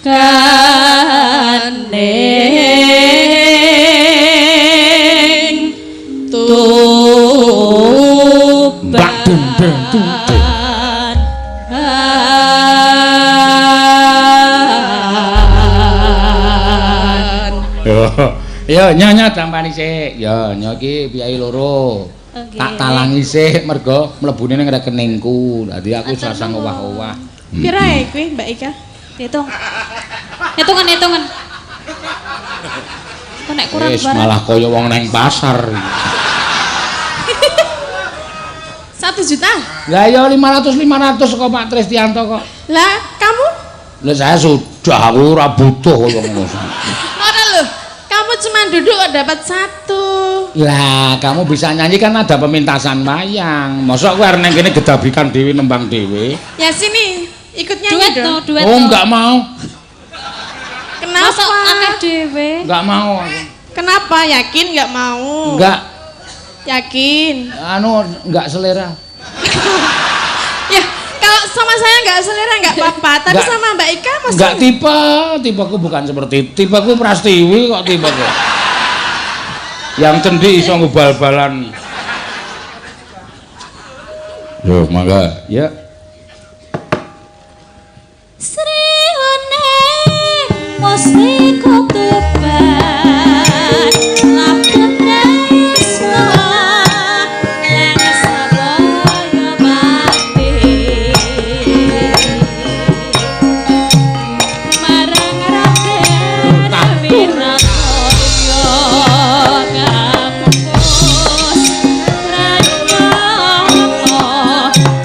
Speaker 4: kaning
Speaker 1: Mbak dendeng tudeng. Ya nyonya tampani sik. Ya nyo iki piyai loro.
Speaker 4: Oke.
Speaker 1: Tak talangi sik mergo mlebune ning rekeningku. Dadi aku
Speaker 4: Atur
Speaker 1: sasang
Speaker 4: nuwun.
Speaker 1: owah-owah.
Speaker 3: Pira e kuwi Mbak Ika?
Speaker 4: Hitung. Hitungan, hitungan. Kok nek kurang
Speaker 1: Wis
Speaker 4: barang.
Speaker 1: malah kaya wong neng pasar.
Speaker 3: 1 juta.
Speaker 1: Lah ya 500 500 kok Pak Tristianto kok.
Speaker 3: Lah, kamu?
Speaker 1: Lah saya sudah, aku ora butuh kaya ngono.
Speaker 3: Ora lho. Kamu cuma duduk kok dapat 1.
Speaker 1: Lah, kamu bisa nyanyi kan ada pemintasan wayang. Mosok kowe arep nang kene gedabikan dhewe nembang dhewe.
Speaker 3: Ya sini, ikut nyanyi
Speaker 4: Duet
Speaker 3: dong.
Speaker 4: to, duet.
Speaker 1: Oh,
Speaker 4: to.
Speaker 1: enggak mau.
Speaker 3: Kenapa?
Speaker 4: Masa akeh dhewe.
Speaker 1: Enggak mau aku.
Speaker 3: Kenapa? Yakin nggak mau?
Speaker 1: Enggak,
Speaker 3: Yakin.
Speaker 1: anu enggak selera.
Speaker 3: Ya, kalau sama saya nggak selera nggak apa-apa, tapi
Speaker 1: Nggak.
Speaker 3: sama Mbak Ika masih
Speaker 1: Enggak tipe, tipeku bukan seperti itu. Tipeku Prastiwi kok tipeku. Yang cendi iso ngubal-balan. Yo, mangga. Ya.
Speaker 4: Sri Huning mustika Tuban labet tresna lan sabaya pati marang Raden Wiratoya kampus Ranyata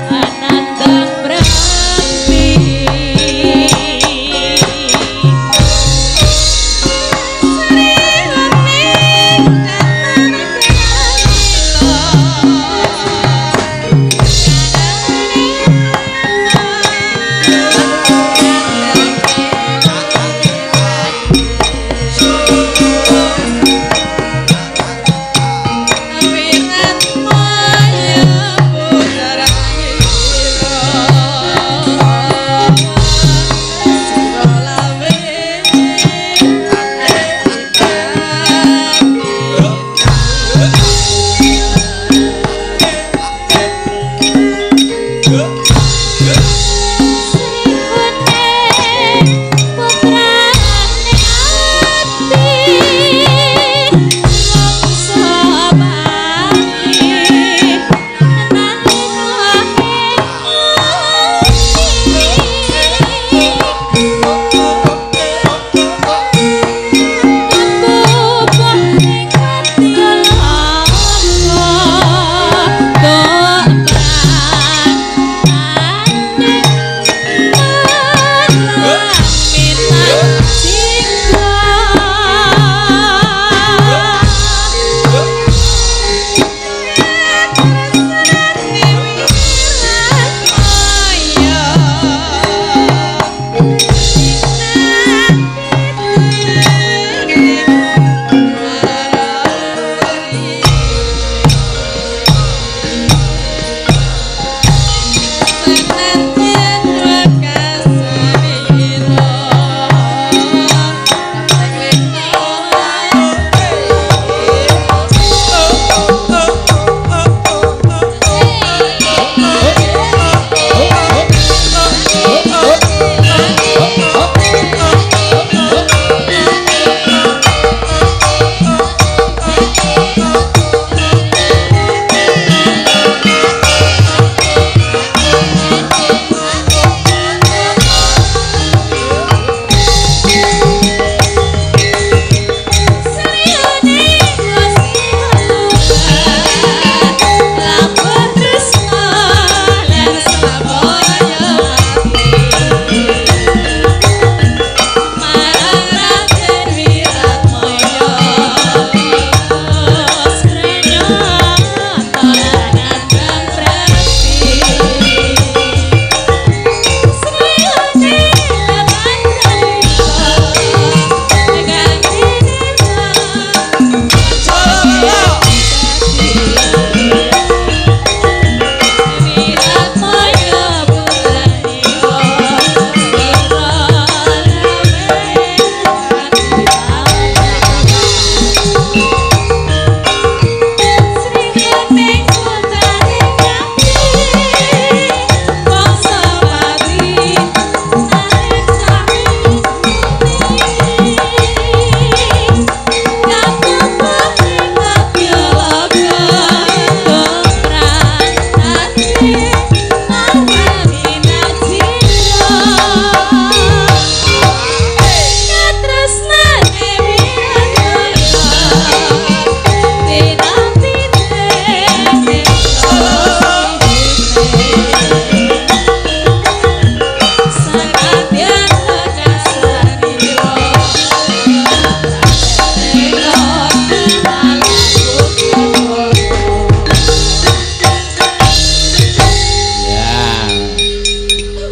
Speaker 4: ananda.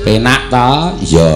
Speaker 1: Penak ta? Iya.